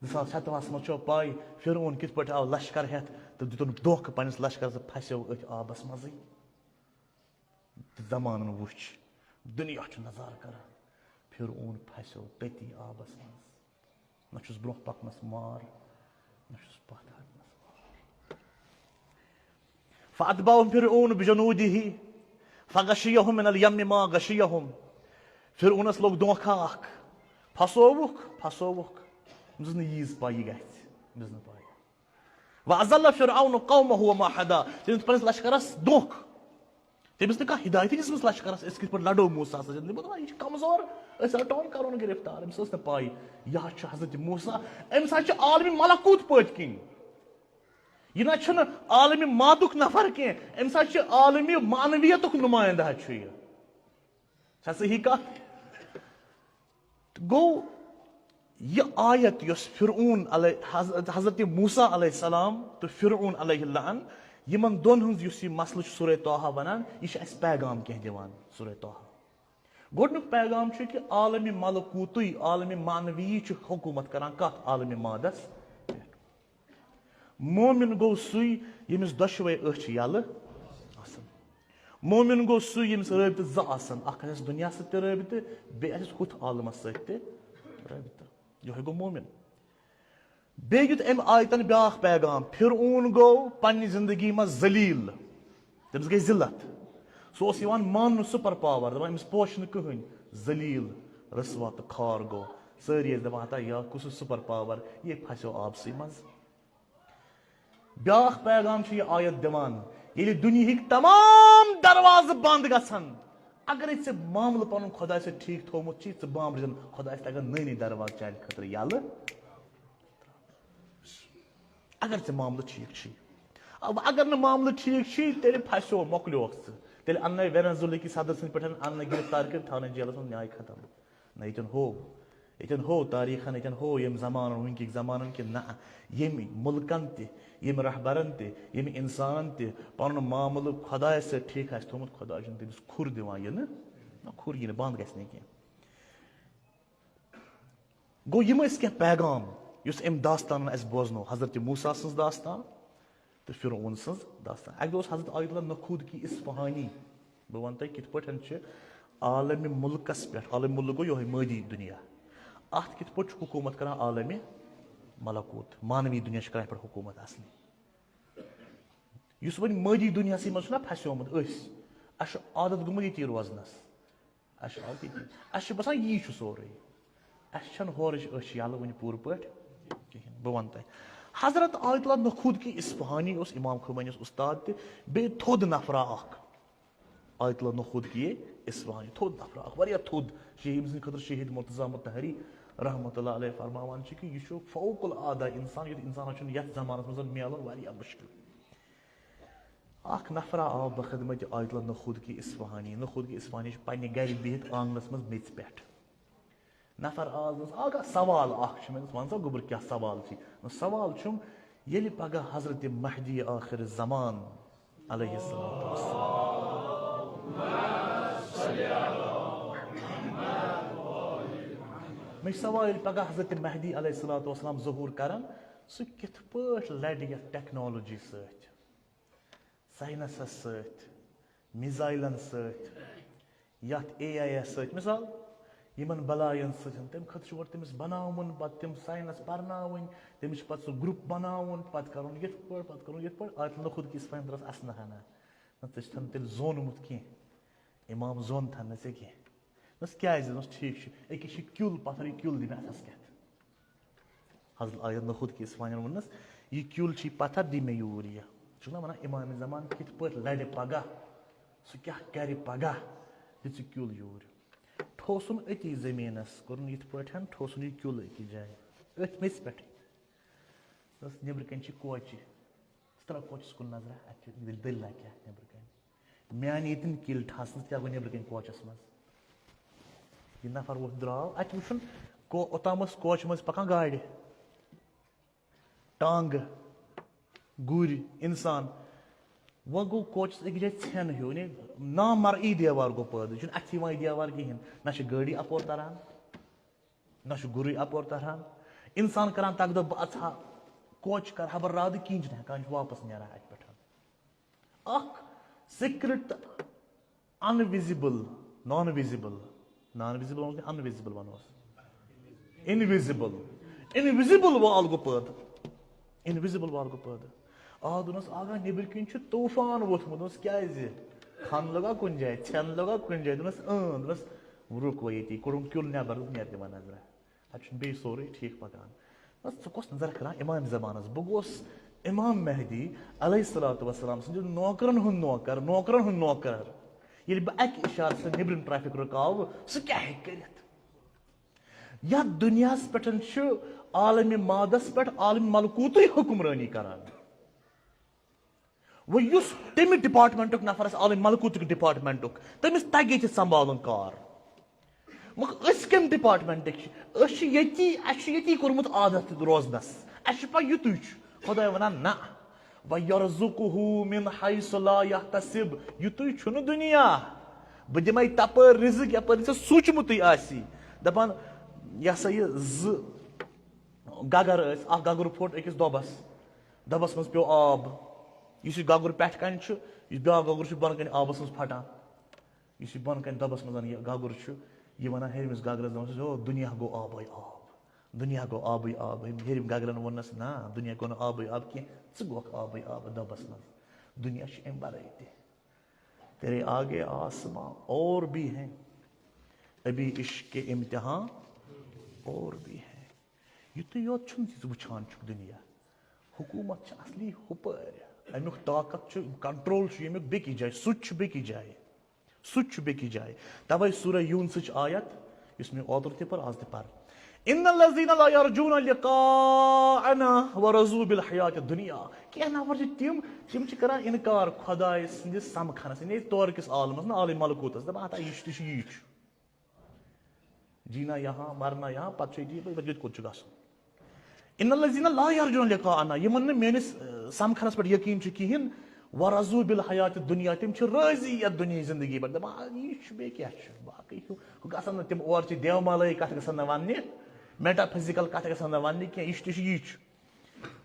زٕ ساس شَتوُہَس منٛز چھو پَے فرعون کِتھ پٲٹھۍ آو لشکر ہٮ۪تھ تہٕ دیُتُن دھوکہٕ پنٛنِس لشکرَس، پھَسیو أتھۍ آبَس منٛزٕے؟ تہٕ زمانَن وُچھ، دُنیا چھُ نظارٕ کران، فرعون پھسیو تٔتی آبَس منٛز۔ نہ چھُس برٛونٛہہ پکنَس مار، نہ چھُس پتھ ہٹنَس مار۔ فَأَتْبَعَهُمْ فِرْعَوْنُ بِجُنُودِهِ فَغَشِيَهُمْ مِنَ الْيَمِّ مَا غَشِيَهُمْ۔ فرعونَس لوٚگ دھوکہ اکھ، پھسووُکھ، پھسووُکھ۔ أمِس ٲس نہٕ ییٖژ پَے یہِ گژھِ، أمِس ٲس نہٕ پَے۔ وَأَضَلَّ فِرْعَوْنُ قَوْمَهُ وَمَا هَدَى۔ تٔمۍ دیُت پننِس لشکرس دھوکہٕ۔ تٔمِس نہٕ کانٛہہ ہدایتٕے دِژمٕژ لشکرس، أسۍ کِتھ پٲٹھۍ لڑو موسیٰ سۭتۍ۔ دوٚپُن، "یہِ چھُ کمزور، أسۍ رٹون، کرون گرفتار۔" أمِس ٲس نہٕ پَے، یہِ حظ چھُ حضرت موسیٰ، أمِس حظ چھُ عالمِ ملکوت پٔتۍ کِنۍ۔ یہِ نہ چھُنہٕ عالمِ مادُک نفر کینٛہہ، أمِس حظ چھُ عالمِ معنویتُک نمائندہ حظ چھُ یہِ۔ چھا صحیح کتھ؟ گوٚو، یہِ آیت یۄس فرعون علیہ، حض-، حضرت موسیٰ علیہ السلام تہٕ فرعون علیہ اللعن، یِمن دۄن ہٕنٛز یُس یہِ مسلہٕ چھُ سورہ طٰہٰ ونان، یہِ چھُ اَسہِ پیغام کینٛہہ دِوان سورہ طٰہٰ۔ گۄڈٕنیُک پیغام چھُ کہِ عالمِ ملکوتٕے، عالمِ معنوی چھُ حکوٗمت کران کتھ؟ عالمِ مادس پٮ۪ٹھ۔ مومن گوٚو سُے ییٚمِس دۄشوے أچھ یَلہٕ آسَن۔ مومن گوٚو سُے ییٚمِس رٲبطہٕ زٕ آسَن، اکھ آسٮ۪س دُنیا سۭتۍ تہِ رٲبطہٕ، بیٚیہِ آسٮ۪س ہُتھ عالمَس سۭتۍ تہِ رٲبطہٕ۔ یِہوٚے گوٚو مومن۔ بیٚیہِ دیُت أمۍ آیتَن بیٛاکھ پیغام، فرعون گوٚو پننہِ زندگی منٛز ذلیل، تٔمِس گٔے ذلت۔ سُہ اوس یِوان ماننہٕ سپر پاور، دَپان، "أمِس پوشہِ نہٕ کٕہٕنۍ۔" ذلیل، رسوا تہٕ خار گوٚو۔ سٲری ٲسۍ دَپان، "ہتا یا کُس سپر پاور، یے پھسیو آبسٕے منٛز۔" بیٛاکھ پیغام چھُ یہِ آیت دِوان، ییٚلہِ دُنیہٕکۍ تمام دروازٕ بنٛد گژھن، اگرے ژےٚ معاملہٕ پنُن خۄداے سۭتۍ ٹھیٖک تھوٚومُت چھُے، ژٕ بامبرِ زن خۄدایس تہِ اگر نٔے نٔے دروازٕ چانہِ خٲطرٕ یَلہٕ۔ اگر ژےٚ معاملہٕ ٹھیٖک چھُے۔ اَو، اگر نہٕ معاملہٕ ٹھیٖک چھُے، تیٚلہِ پھسیو، مۄکلیوکھ ژٕ۔ تیٚلہِ اَننَے وینزویلا کِس صدر سٕنٛدِ پٮ۪ٹھ، اَننَے گرفتار کٔرِتھ، تھاونَے جیلَس منٛز، نیاے ختم۔ نہ ییٚتٮ۪ن ہو، ییٚتٮ۪ن ہو تاریٖخَن، ییٚتٮ۪ن ہو ییٚمہِ زمانَن، وٕنکِکۍ زمانَن کہِ نہ، ییٚمہِ مُلکَن تہِ، ییٚمہِ رہبرَن تہِ، ییٚمہِ اِنسانَن تہِ پَنُن معاملہٕ خۄدایَس سۭتۍ ٹھیٖک آسہِ تھوٚومُت، خۄداے چھُنہٕ تٔمِس کھُر دِوان یِنہٕ، نہ کھُر یِنہٕ، بنٛد گژھِ نہٕ کینٛہہ۔ گوٚو، یِم ٲسۍ کینٛہہ پیغام یُس أمۍ داستانَن اَسہِ بوزنو، حضرت موسیٰ سٕنٛز داستان تہٕ فرعون سٕنٛز داستان۔ اَکہِ دۄہ اوس حضرت آیت اللہ نخود کی اصفہانی، بہٕ وَنہٕ تۄہہِ کِتھ پٲٹھۍ چھِ عالمِ مُلکَس پٮ۪ٹھ، عالمِ مُلک گوٚو یِہوٚے مٲدی دُنیا، اَتھ کِتھ پٲٹھۍ چھُ حکوٗمت کران عالمِ ملکوت، مانوی دُنیا چھِ کران یِتھ پٲٹھۍ حکوٗمت اَصلی۔ یُس وۄنۍ مٲدی دُنیاہسٕے منٛز چھُنہ پھسیومُت أسۍ، اَسہِ چھُ عادت گوٚمُت ییٚتی روزنَس۔ اَسہِ چھُ عادت ییٚتی۔ اَسہِ چھُ باسان یی چھُ سورُے۔ اَسہِ چھَنہٕ ہورٕچ أچھ یَلہٕ وٕنہِ پوٗرٕ پٲٹھۍ کِہیٖنۍ۔ بہٕ وَنہٕ تۄہہِ، حضرت آیت اللہ نخود کی اصفہانی اوس امام خمینیَس اُستاد تہِ، بیٚیہِ تھوٚد نفرا اَکھ۔ آیت اللہ نخود کی اصفہانی، تھوٚد نفرا اَکھ، واریاہ تھوٚد۔ شہید، أمۍ سٕنٛدِ خٲطرٕ شہید مرتضیٰ مطہری رحمتہ اللہ علیہ فرماوان چھِ کہِ یہِ چھُ فوق العادہ اِنسان، یُتھ اِنسانَس چھُنہٕ یَتھ زمانَس منٛز میلُن، واریاہ مُشکِل۔ اکھ نفرا آو بخدمت آیت اللہ نخود کی اصفہانی۔ نخود کی اصفہانی چھُ پننہِ گرِ بِہِتھ آنگنس منٛز میٚژِ پٮ۪ٹھ۔ نفر آو، دوٚپُس، "آقا، سوال اکھ چھُ مےٚ۔" دوٚپُس، "وَن سا گوٚبُر، کیٛاہ سوال چھُے؟" دوٚپُن، سوال چھُم، ییٚلہِ پگاہ حضرت مہدی آخر زمان علیہ الصلوۃ والسلام، مےٚ چھُ سوال، ییٚلہِ پگاہ حضرت مہدی علیہ الصلوۃ والسلام ظہوٗر کرن، سُہ کِتھ پٲٹھۍ لڑِ یتھ ٹیکنالوجی سۭتۍ؟ ساینسس سۭتۍ، میزایلن سۭتۍ، یتھ اے آی یس سۭتۍ، مثال، یِمن بلاین سۭتۍ، تمہِ خٲطرٕ چھُ گۄڈٕ تٔمِس بناوُن، پتہٕ تِم ساینس پرناوٕنۍ، تٔمِس چھُ پتہٕ سُہ گروپ بناوُن، پتہٕ کرُن یِتھ پٲٹھۍ، پتہٕ کرُن یِتھ پٲٹھۍ۔ آیت اللہ نخود کی اصفہانی درس اسنہٕ ہنا، نہ ژےٚ چھُتھ نہٕ تیٚلہِ زونمُت کینٛہہ، امام زون تھن نہٕ ژےٚ کینٛہہ۔ دوٚپنَس، "کیٛازِ؟" دوٚپنَس، "ٹھیٖک چھُ، أکِس چھِ کیُل پَتھر، یہِ کیُل دِ مےٚ اَتھَس کٮ۪تھ۔" حضرت آیت نخود کِس وَنٮ۪ن ووٚننَس، "یہِ کیُل چھی پَتھر، دِ مےٚ یوٗرۍ یہِ۔" چھُکھ نہ وَنان، اِمام زمان کِتھ پٲٹھۍ لَڑِ پَگاہ، سُہ کیٛاہ کَرِ پَگاہ، دِ ژٕ کیُل یوٗرۍ۔ ٹھوسُن أتی زٔمیٖنَس، کوٚرُن یِتھ پٲٹھۍ، ٹھوسُن یہِ کیُل أکِس جایہِ، أتھۍ میٚژِ پٮ۪ٹھٕے۔ دوٚپنَس، "نیٚبرٕ کَنۍ چھِ کوچہِ، ژٕ ترٛاو کوچَس کُن نظرہ، اَتہِ چھِ دٔلۍ-، دٔلیٖلہ کیٛاہ نیٚبرٕ کَنۍ؟" میانہِ ییٚتٮ۪ن کِلۍ ٹھاسنَس کیٛاہ گوٚو نیٚبرٕ کَنۍ کوچَس منٛز؟ یہِ نفر ووٚتھ درٛاو، اَتہِ وٕچھُن، کو-، اوٚتام ٲس کوچہِ منٛز پَکان گاڑِ، ٹانٛگہٕ، گُرۍ، اِنسان۔ وۄنۍ گوٚو کوچَس أکِس جایہِ ژھٮ۪ن ہیوٗ، یعنی نامرئی دیوار گوٚو پٲدٕ، یہِ چھُنہٕ اَتھِ یِوان یہِ دیوار کِہیٖنۍ، نہ چھِ گٲڑی اَپور تَران، نہ چھُ گُرُے اَپور تَران۔ اِنسان کَران تَگہٕ دۄہ، بہٕ اَژٕ ہا کوچہِ، کَرٕ ہا بہٕ راتہٕ، کِہیٖنۍ چھُنہٕ ہٮ۪کان، یہِ چھُ واپَس نیران اَتہِ پٮ۪ٹھ۔ اکھ سیکرٹ، انویزیبل، نان ویزیبل، نان ویزیبل وَنوس کِنہٕ انویزیبل وَنوس؟ انویزیبل۔ انویزیبل وال گوٚو پٲدٕ۔ انویزیبل وال گوٚو پٲدٕ۔ آ، دوٚپنَس، "آغا، نیٚبٕرۍ کِنۍ چھُ طوفان ووٚتھمُت۔" دوٚپنَس، "کیٛازِ؟ کھَن لوٚگا کُنہِ جایہِ؟ ژھٮ۪ن لوٚگا کُنہِ جایہِ؟" دوٚپنَس، "اۭں۔" دوٚپنَس، "رُک وۄنۍ ییٚتی۔" کوٚڑُن کیُل نٮ۪بر، دوٚپُن، "نیرٕ دِوان نظرہ۔" اَتہِ چھُنہٕ بیٚیہِ سورُے ٹھیٖک پَکان۔ بس، ژٕ کۄس نظر کران اِمام زمانَس؟ بہٕ گوس اِمام مہدی علیہ الصلوۃ والسلام سٕنٛدِ نوکرَن ہُنٛد نوکر، نوکرَن ہُنٛد نوکر۔ ییٚلہِ بہٕ اَکہِ اِشارٕ سۭتۍ نیٚبرِم ٹریفک رُکاوٕ، سُہ کیٛاہ ہیٚکہِ کٔرِتھ؟ یَتھ دُنیاہَس پٮ۪ٹھ چھُ عالمِ مادَس پٮ۪ٹھ عالمِ ملکوٗتٕے حُکمرٲنی کران۔ وۄنۍ یُس تمہِ ڈپارٹمنٹُک نفر آسہِ، عالم ملکوتُک ڈپارٹمنٹُک، تٔمِس تگہِ ییٚتہِ سنبھالُن کار۔ مگر أسۍ کمہِ ڈپارٹمنٹٕکۍ چھِ؟ أسۍ چھِ ییٚتی، اَسہِ چھُ ییٚتی کوٚرمُت عادت روزنس، اَسہِ چھُ پَے یُتُے چھُ۔ خۄداے وَنان، نہ، وَیَرْزُقْهُ مِنْ حَیْثُ لَا یَحْتَسِبُ، یُتُے چھُنہٕ دُنیا۔ بہٕ دِمَے تَپٲرۍ رِزق، یَپٲرۍ ژےٚ سوٗنٛچمُتُے آسی۔ دَپان، یہِ ہسا یہِ زٕ گگر ٲسۍ، اکھ گگر پھوٚٹ أکِس دۄبَس، دۄبَس منٛز پیوٚو آب۔ یُس یہِ گگر پٮ۪ٹھ کَنہِ چھُ، یُس بیٛاکھ گگر چھُ بۄنہٕ کَنہِ آبَس منٛز پھٹان۔ یُس یہِ بۄنہٕ کَنہِ دۄبَس منٛز یہِ گگر چھُ، یہِ وَنان ہیٚرمِس گگرَس، دَپان چھُس، "او، دُنیا گوٚو آبٕے آب، دُنیا گوٚو آبٕے آب، ہیٚرِم گگرَن ووٚننَس، نہ، دُنیا گوٚو نہٕ آبٕے آب کینٛہہ، ژٕ گوٚکھ آبٕے آب دۄبَس منٛز، دُنیا چھُ اَمہِ وَرٲے تہِ، تیرے آگے آسمان اور بھی ہیں، ابھی عشق کے امتحان اور بھی ہیں۔" یُتُے یوت چھُنہٕ زِ ژٕ وٕچھان چھُکھ دُنیا۔ حکوٗمت چھِ اَصلی ہُپٲرۍ۔ اَمیُک طاقت چھُ، کنٹرول چھُ ییٚمیُک بیٚکِس جایہِ، سُچ چھُ بیٚکِس جایہِ۔ سُچ چھُ بیٚکِس جایہِ۔ تَوَے سورہ یوٗنسٕچ آیت، یُس مےٚ اوترٕ تہِ پٔر، آز تہِ پَر۔ "ان الذین لا یرجون لقاءنا ورضوا بالحیات الدنیا۔" کینٛہہ نفر چھِ تِم، تِم چھِ کران اِنکار خۄداے سٕنٛدِس سَمکھنَس، یعنی تورٕ کِس عالمَس، نہ عالم ملکوٗتَس، دَپان، "ہتا یہِ چھُ تہِ چھُ یی چھُ۔" جینا یہاں، مرنا یہاں، پتہٕ چھُ ییٚتی، پتہٕ ییٚتہِ کوٚت چھُ گژھُن؟ ان الذین لا یرجون لقاءنا، یِمن نہٕ میٲنِس، اہ، سمکھنس پٮ۪ٹھ یقین چھُ کِہیٖنۍ، ورضوا بالحیات الدنیا، تِم چھِ رٲضی یتھ دُنیاہٕچ زندگی پٮ۪ٹھ، دپان، "آ، یہِ چھُ بیٚیہِ کیٛاہ چھُ، باقٕے ہُہ، ہُہ گژھن نہٕ تِم اور چھِ دیومالٲیی کتھ گژھن نہٕ وننہِ، میٹافزیکل کتھ گژھن نہٕ وننہِ کینٛہہ، یہِ چھُ تہِ چھُ یی چھُ۔"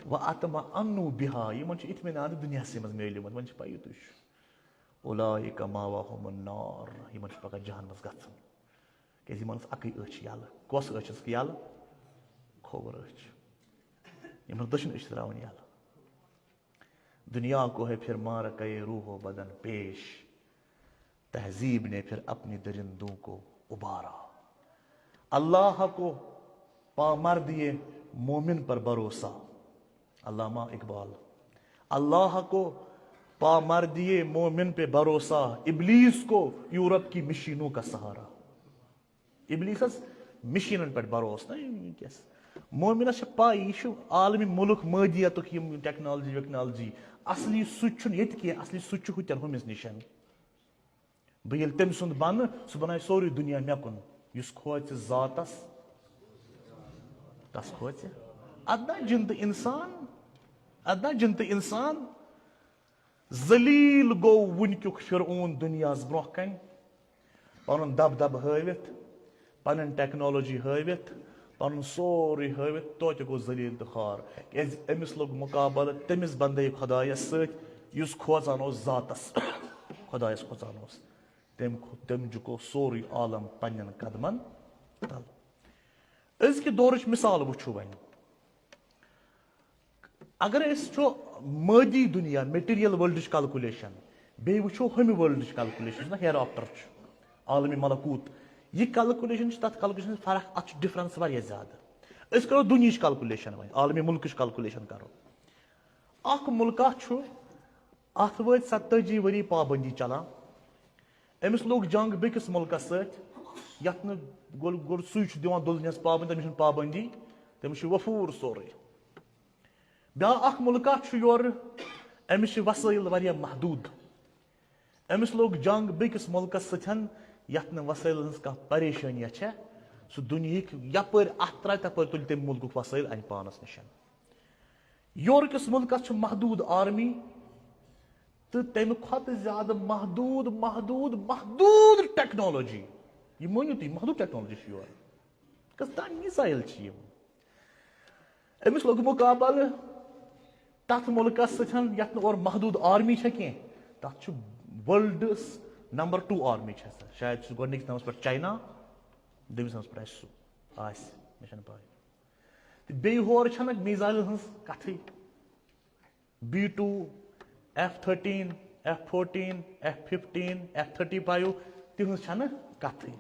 واطمأنوا بها، یِمن چھُ اطمینان دُنیاہسٕے منٛز میلیومُت، وۄنۍ چھِ پَیی تُہۍ چھُ۔ اولئک مأواہم النار، یِمن چھُ پگاہ جہنمس گژھُن۔ کیازِ یِمن ٲس اَکٕے أچھ یَلہٕ۔ کۄس أچھ ٲسٕکھ یَلہٕ؟ کھووُر أچھ۔ یِمن ٲس دٔچھِنۍ أچھ ترٛاوٕنۍ یَلہٕ۔ دنیا کو ہے پھر مار کئے روح و بدن پیش، تہذیب نے پھر اپنی درندوں کو ابارا۔ اللہ کو پامر دیے مومن پر بھروسہ۔ علامہ اقبال۔ اللہ کو پامر دیے مومن پہ بھروسہ، ابلیس کو یورپ کی مشینوں کا سہارا۔ ابلیسس مشینن پٮ۪ٹھ بھروسہٕ نہ وٕنکیٚس۔ مومنس چھِ پاے، یہِ چھُ عالمی ملک مادیتُک، یِم ٹیکنالوجی ویکنالوجی۔ اصلی سُچ چھُنہٕ ییٚتہِ کینٛہہ، اصلی سُچ چھُ ہُتٮ۪ن ہُمِس نِشن۔ بہٕ ییٚلہِ تٔمۍ سُنٛد بنہٕ، سُہ بنایہِ سورُے دُنیا مےٚ کُن۔ یُس کھوژِ ذاتس، تس کھوژِ۔ ادنا جِن تہٕ انسان، ادنا جِن تہٕ انسان۔ ذلیل گوٚو وٕنکیُک فرعون دُنیاہس برونٛہہ کنہِ، پنُن دبدبہٕ ہٲوِتھ، پنٕنۍ ٹیکنالوجی ہٲوِتھ، پنُن سورُے ہٲوِتھ، توتہِ گوٚو ذلیل تہٕ خوار، کیازِ أمِس لوٚگ مقابلہٕ تٔمِس بندے خۄدایس سۭتۍ، یُس کھوژان اوس ذاتس، خۄدایس کھوژان اوس۔ تٔمۍ کھو-، تٔمۍ جُکو سورُے عالم پننٮ۪ن قدمن تل۔ أزکہِ دورٕچ مثال وٕچھو وۄنۍ۔ اگر أسۍ وٕچھو مٲدی دُنیا، میٹیریل ورلڈٕچ کیلکولیشن، بیٚیہِ وٕچھو ہُمہِ ورلڈٕچ کیلکولیشن، یُس زن ہیئر آفٹر چھُ، عالمی ملکوت، یہِ کیلکولیشن چھِ تَتھ کیلکولیشن فرق، اَتھ چھُ ڈفرنس واریاہ زیادٕ۔ أسۍ کرو دُنیہٕچ کیلکولیشن وۄنۍ، عالمی مُلکٕچ کیلکولیشن کرو۔ اکھ مُلکہ چھُ، اَتھ وٲتۍ ستٲجی ؤری پابندی چلان۔ أمِس لوٚگ جنگ بیٚکِس مُلکس سۭتۍ، یَتھ نہٕ گۄڈٕ، گۄڈٕ سُے چھُ دِوان دُنیاہَس پابندی، تٔمِس چھُنہٕ پابندی، تٔمِس چھُ وفوٗر سورُے۔ بیٛاکھ اکھ مُلکہ چھُ یورٕ، أمِس چھِ وسٲیِل واریاہ محدوٗد۔ أمِس لوٚگ جنگ بیٚکِس مُلکس سۭتۍ، یَتھ نہٕ وسٲیِلن ہٕنٛز کانٛہہ پریشٲنی چھےٚ۔ سُہ دُنیہٕکۍ یپٲرۍ اَتھ ترٛایہِ، تَپٲرۍ تُلہِ تٔمۍ مُلکُک وسٲیِل اَنہِ پانس نِش۔ یورٕکِس مُلکس چھُ محدوٗد آرمی تہٕ تَمہِ کھۄتہٕ زیادٕ محدوٗد، محدوٗد، محدوٗد ٹیکنالوجی۔ یہِ مٲنِو تُہۍ، محدوٗد ٹیکنالوجی چھِ یورٕ۔ کٔژ تام میٖزایِل چھِ یِم۔ أمِس لوٚگ مُقابلہٕ تَتھ مُلکَس سۭتۍ، یَتھ نہٕ اورٕ محدوٗد آرمی چھےٚ کینٛہہ۔ تَتھ چھُ ورلڈَس نمبر ٹوٗ آرمی چھےٚ سۄ۔ شاید چھُ گۄڈٕنِکِس نمبرَس پٮ۪ٹھ چاینا، دوٚیمِس نمبرَس پٮ۪ٹھ آسہِ سُہ، آسہِ، مےٚ چھَنہٕ پَے۔ تہٕ بیٚیہِ ہورٕ چھَنہٕ میٖزایلَن ہٕنٛز کَتھٕے۔ B two, F thirteen, F fourteen, F fifteen, F thirty five, تِہٕنٛز چھَنہٕ کَتھٕے۔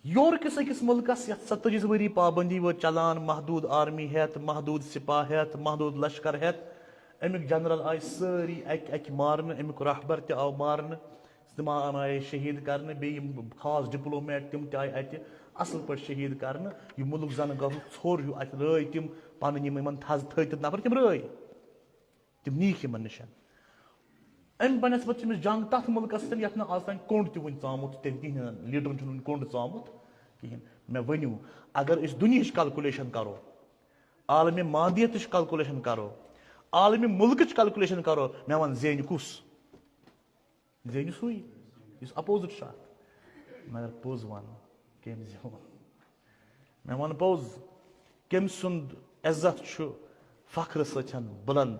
یورٕکِس أکِس مُلکَس، یَتھ ستٲجی ؤری پابندی وٲژ چلان، محدوٗد آرمی ہٮ۪تھ، محدوٗد سِپاہ ہٮ۪تھ، محدوٗد لشکر ہٮ۪تھ، اَمیُک جنرل آے سٲری اَکہِ اَکہِ مارنہٕ، اَمیُک رہبر تہِ آو مارنہٕ، تِم آے شہیٖد کرنہٕ، بیٚیہِ یِم خاص ڈپلومیٹ تِم تہِ آے اَتہِ اَصٕل پٲٹھۍ شہیٖد کرنہٕ۔ یہِ مُلک زَن گوٚو ژھوٚر ہیوٗ، اَتہِ رٲے تِم پَنٕنۍ یِم یِمَن تھَز تھٲوۍ تِتھ نفر، تِم رٲے۔ تِم نیٖکھ یِمن نِش۔ اَمہِ بنسبت چھِ أمِس جنگ تَتھ مُلکَس سۭتۍ یَتھ نہٕ آز تام کوٚنٛڈ تہِ وُنہِ ژامُت، تٔمۍ تِہِنٛدٮ۪ن لیٖڈرَن چھُنہٕ وُنہِ کوٚنٛڈ ژامُت کِہیٖنۍ۔ مےٚ ؤنِو، اگر أسۍ دُنیہٕچ کیلکولیشن کرو، عالمِ مادیتٕچ کیلکولیشن کرو، عالمِ مُلکٕچ کیلکولیشن کرو، مےٚ وَن زینہِ کُس؟ زینہِ سُے، یُس اپوزٹ چھُ اَتھ۔ مگر پوٚز وَنہٕ، کٔمۍ زیوٗن؟ مےٚ وَن پوٚز، کٔمۍ سُنٛد عزت چھُ فخرٕ سۭتۍ بُلند؟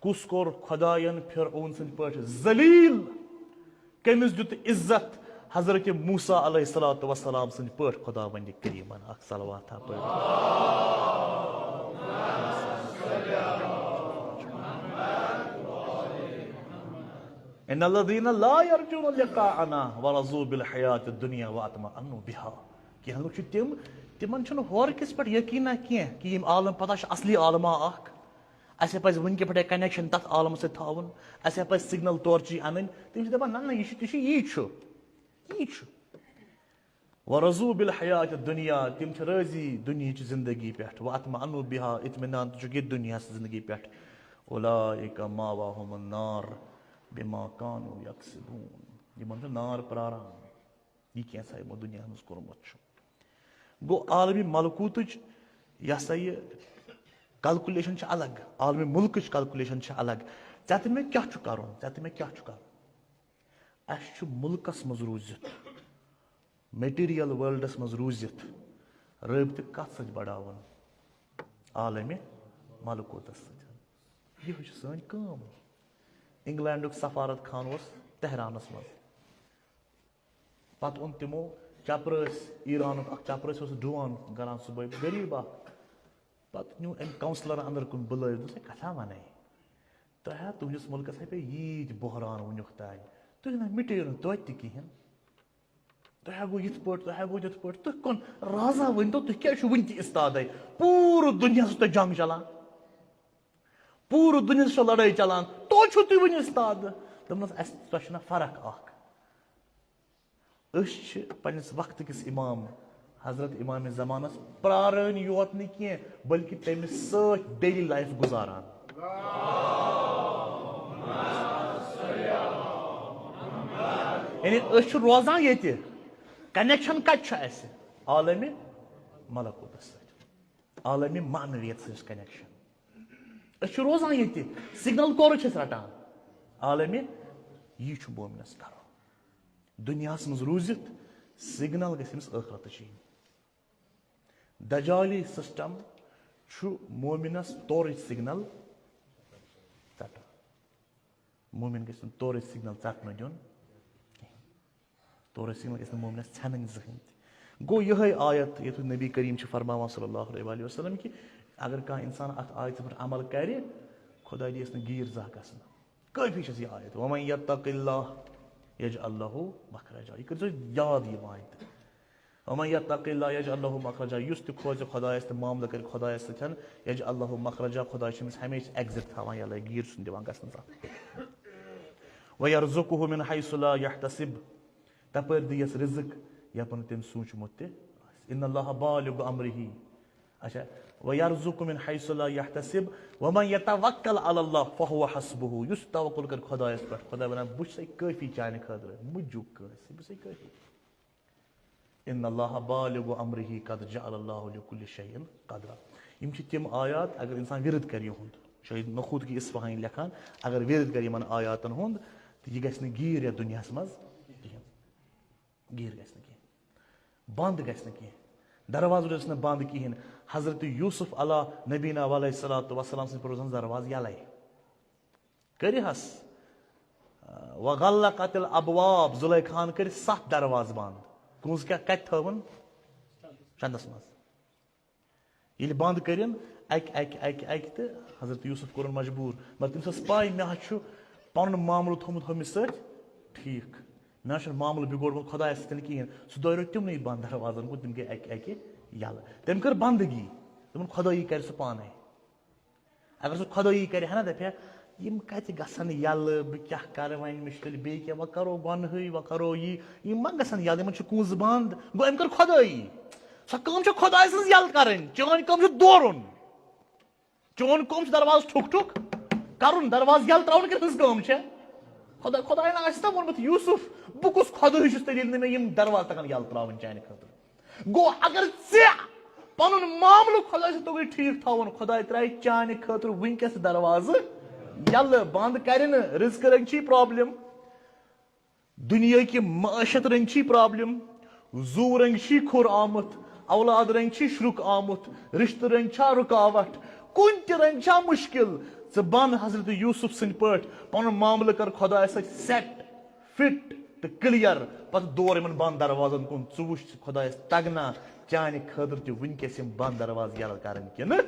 کُس کوٚر خۄدایَن فرعون سٕنٛدۍ پٲٹھۍ ذلیل؟ کٔمِس دیُت عزت حضرت موسیٰ علیہ الصلوۃ والسلام سٕنٛدۍ پٲٹھۍ خۄداوندِ کریٖمن؟ اکھ صلوات ہا پٔرِو۔ ان الذين لا يرجون لقاءنا ورضوا بالحياة الدنيا واطمأنوا بها۔ کینٛہہ لُکھ چھِ تِم، تِمن چھُنہٕ ہورٕ کِس پٮ۪ٹھ یقیٖنا کینٛہہ کہِ یِم عالم پتہ چھِ اصلی عالما اکھ۔ اسہِ پزِ وٕنکہِ پٮ۪ٹھے کنیکشن تتھ عالمس سۭتۍ تھاوُن۔ اسہِ پزِ سگنل تورچی انٕنۍ۔ تِم چھِ دپان، نہ نہ، یہِ چھُ، یہِ چھُ، یی چھُ، یی چھُ۔ ورضوا بالحیات الدنیا، تِم چھِ رٲضی دُنیہٕچ زندگی پٮ۪ٹھ۔ واطمأنوا بها، اطمینان تہِ چھُکھ ییٚتہِ دُنیاہس زندگی پٮ۪ٹھ۔ اولئک مأواہم النار بما کانوا یکسبون، یِمن چھُ نار پراران، یہِ کینٛژھا یِمو دُنیاہس منٛز کوٚرمُت چھُ۔ گوٚو عالمی ملکوتٕچ یہِ ہسا یہِ کیلکولیشن چھِ الگ، عالمی ملکٕچ کیلکولیشن چھِ الگ۔ ژےٚ تہٕ مےٚ کیٛاہ چھُ کرُن، ژےٚ تہٕ مےٚ کیٛاہ چھُ کرُن؟ اسہِ چھُ مُلکس منٛز روٗزِتھ، میٹیریل ورلڈس منٛز روٗزِتھ رٲبطہٕ کتھ سۭتۍ بڑاوُن؟ عالمِ ملکوتس سۭتۍ۔ یِہوٚے چھِ سٲنۍ کٲم۔ انگلینڈُک سفارت خانہٕ اوس تہرانس منٛز۔ پتہٕ اوٚن تِمو چپرٲسۍ، ایرانُک اکھ چپرٲسۍ اوس ڈُوان کران صبحٲے، غریٖب اکھ۔ پتہٕ نیوٗ أمۍ کونسلرن اندر کُن بُلٲوِتھ، دوٚپُس، ہے، کتھا ونے؟ تۄہہِ ہا، تُہنٛدِس مُلکس ہے پیٚیہِ ییٖتۍ بحران وُنیُک تام، تُہۍ نہ مِٹیو نہٕ توتہِ تہِ کِہیٖنۍ۔ تۄہہِ ہا گوٚو یِتھ پٲٹھۍ، تۄہہِ ہا گوٚو تِتھ پٲٹھۍ، تُہۍ کۄن رازا ؤنۍتو، تُہۍ کیٛازِ چھِو وُنہِ تہِ استادے؟ پوٗرٕ دُنیاہس چھِ تۄہہِ جنگ چلان، پوٗرٕ دُنیاہس چھِ لڑٲے چلان، توتہِ چھِو تُہۍ وُنہِ استاد۔ دوٚپمَس، اَسہِ، تۄہہِ چھُنہ فرق اکھ؟ أسۍ چھِ پننِس وقتہٕ کِس امام حضرت امام زمانس پرارٲنۍ یوت نہٕ کینٛہہ، بلکہِ تٔمِس سۭتۍ ڈیلی لایف گُزاران۔ یعنی أسۍ چھِ روزان ییٚتہِ۔ کنیکشن کتہِ چھُ اسہِ؟ عالمِ ملکوتس سۭتۍ، عالمِ معنویت سۭتۍ چھُ کنیکشن۔ أسۍ چھِ روزان ییٚتہِ، سگنل کورٕ چھِ أسۍ رٹان؟ عالمِ، یی چھُ مومنس کرُن۔ دُنیاہس منٛز روٗزِتھ سگنل گژھِ أمِس ٲخرتٕچ یِنۍ۔ دجالی سسٹم چھُ مومنس تورٕچ سگنل ژٹان۔ مومن گژھِ نہٕ تورٕچ سگنل ژٹنہٕ دیُن کینٛہہ۔ تورٕچ سگنل گژھِ نہٕ مومنس ژھٮ۪نٕنۍ زٕہٕنۍ تہِ۔ گوٚو یِہوٚے آیت، یَتھ نبی کریم چھِ فرماوان صلی اللہ علیہ وآلہ وسلم کہِ اگر کانٛہہ انسان اتھ آیتس پٮ۪ٹھ عمل کرِ، خۄداے دِیَس نہٕ گیٖر زانٛہہ گژھنہٕ۔ کٲفی چھس یہِ آیت، ومن یتق اللہ یجعل لہ مخرجا۔ یہِ کٔرۍزیو یاد یہِ وۄنۍ تہِ۔ ومن یتق اللہ یجعل لہ مخرجا۔ یُس تہِ کھوژِ خۄدایَس تہٕ معاملہٕ کَرِ خۄدایَس سۭتۍ، یجعل لہ مخرجا، خۄداے چھُ أمِس ہمیشہِ exit تھاوان یَلَے، گیٖر چھُنہٕ دِوان گژھنَس اَتھ۔ ویرزقہ من حیث لا یحتسب۔ تَپٲرۍ دِیَس رِزق یَپَن نہٕ تٔمۍ سوٗنٛچمُت تہِ آسہِ۔ ان اللہ بالغ امرہ۔ اچھا، ویرزق من حیث لا یحتسب، ومن یتوکل علی اللہ فہو حسبہ۔ یُس توکل کَرِ خۄدایَس پٮ۪ٹھ، خۄداے وَنان، بہٕ چھُسَے کٲفی چانہِ خٲطرٕ، مُجُک کٲنٛسہِ، بہٕ چھُسَے کٲفی۔ ان اللہ بالغ امرہ قد جعل اللہ لکل شیء قدرا۔ یِم چھِ تِم آیات، اگر اِنسان وِرد کَرِ یِہُنٛد، شہید نخود کی اصفہانی لیکھان، اگر وِرد کَرِ یِمَن آیاتَن ہُنٛد، تہٕ یہِ گژھِ نہٕ گیٖر یَتھ دُنیاہَس منٛز کِہیٖنۍ۔ گیٖر گژھِ نہٕ کینٛہہ، بنٛد گژھِ نہٕ کینٛہہ۔ دروازٕ روزِ نہٕ بنٛد کِہیٖنۍ۔ حضرت یوسف علیٰ نبینا علیہ الصلوۃ والسلام سٕنٛدِ پٲٹھۍ روزن دروازٕ یَلَے۔ کٔرِہَس۔ وغلقت الابواب، زُلیخاہَن کٔرۍ سَتھ دروازٕ بنٛد۔ کُنٛز کیٛاہ کَتہِ تھٲوٕن؟ چَندَس منٛز۔ ییٚلہِ بنٛد کٔرِن اَکہِ، اَکہِ، اَکہِ، اَکہِ تہٕ حضرت یوسف کوٚرُن مجبوٗر۔ مگر تٔمِس ٲس پَے، مےٚ حظ چھُ پَنُن معاملہٕ تھوٚمُت ہُمِس سۭتۍ ٹھیٖک۔ مےٚ حظ چھُنہٕ معاملہٕ بِگوڑمُت خۄدایَس سۭتۍ کِہیٖنۍ۔ سُہ دٲریو تِمنٕے بنٛد دروازَن کُن، تِم گٔے اَکہِ اَکہِ یَلہٕ۔ تٔمۍ کٔر بنٛدگی۔ دوٚپُن، خۄدٲیی کَرِ سُہ پانَے۔ اگر سُہ خۄدٲیی کَرِ ہا نا، دَپہِ ہا، یِم کَتہِ گژھن یَلہٕ، بہٕ کیٛاہ کَرٕ وۄنۍ، مےٚ چھُ تیٚلہِ بیٚیہِ کینٛہہ، وۄنۍ کَرو گۄنہٕے، وۄنۍ کَرو یی، یِم ما گژھن یَلہٕ، یِمَن چھُ کُنٛز بنٛد۔ گوٚو، أمۍ کٔر خۄدٲیی۔ سۄ کٲم چھےٚ خۄداے سٕنٛز یَلہٕ کَرٕنۍ، چٲنۍ کٲم چھِ دورُن۔ چون کٲم چھُ دروازٕ ٹھُک ٹھُک کرُن، دروازٕ یَلہٕ ترٛاوُن کِنہٕ ہٕنٛز کٲم چھےٚ؟ خۄدا، خۄدایَن آسہِ نا ووٚنمُت، یوسف، بہٕ کُس خۄدٲے چھُس تیٚلہِ، ییٚلہِ نہٕ مےٚ یِم دروازٕ تَگَن یَلہٕ ترٛاوٕنۍ چانہِ خٲطرٕ؟ گوٚو، اگر ژےٚ پَنُن معاملہٕ خۄدایَس سۭتۍ توٚگُے ٹھیٖک تھاوُن، خۄداے ترٛایہِ چانہِ خٲطرٕ وٕنکیٚس دروازٕ یَلہٕ، بنٛد کَرِ نہٕ۔ رِزقہٕ رٔنٛگۍ چھی problem، دُنیاہٕکۍ معٲشت رٔنٛگۍ چھی problem، زُو رٔنٛگۍ چھی کھُر آمُت، اولاد رٔنٛگۍ چھی شرُک آمُت، رِشتہٕ رٔنٛگۍ چھا رُکاوٹھ، کُنہِ تہِ رٔنٛگۍ چھا مُشکِل؟ ژٕ بَن حضرت یوسف سٕنٛدۍ پٲٹھۍ، پَنُن معاملہٕ کَر خۄدایَس سۭتۍ set، fit تہٕ clear، پَتہٕ دور یِمَن بنٛد دروازَن کُن۔ ژٕ وٕچھ، خۄدایَس تَگنا چانہِ خٲطرٕ تہِ وٕنکیٚس یِم بنٛد دروازٕ یَلہٕ کَرٕنۍ کِنہٕ؟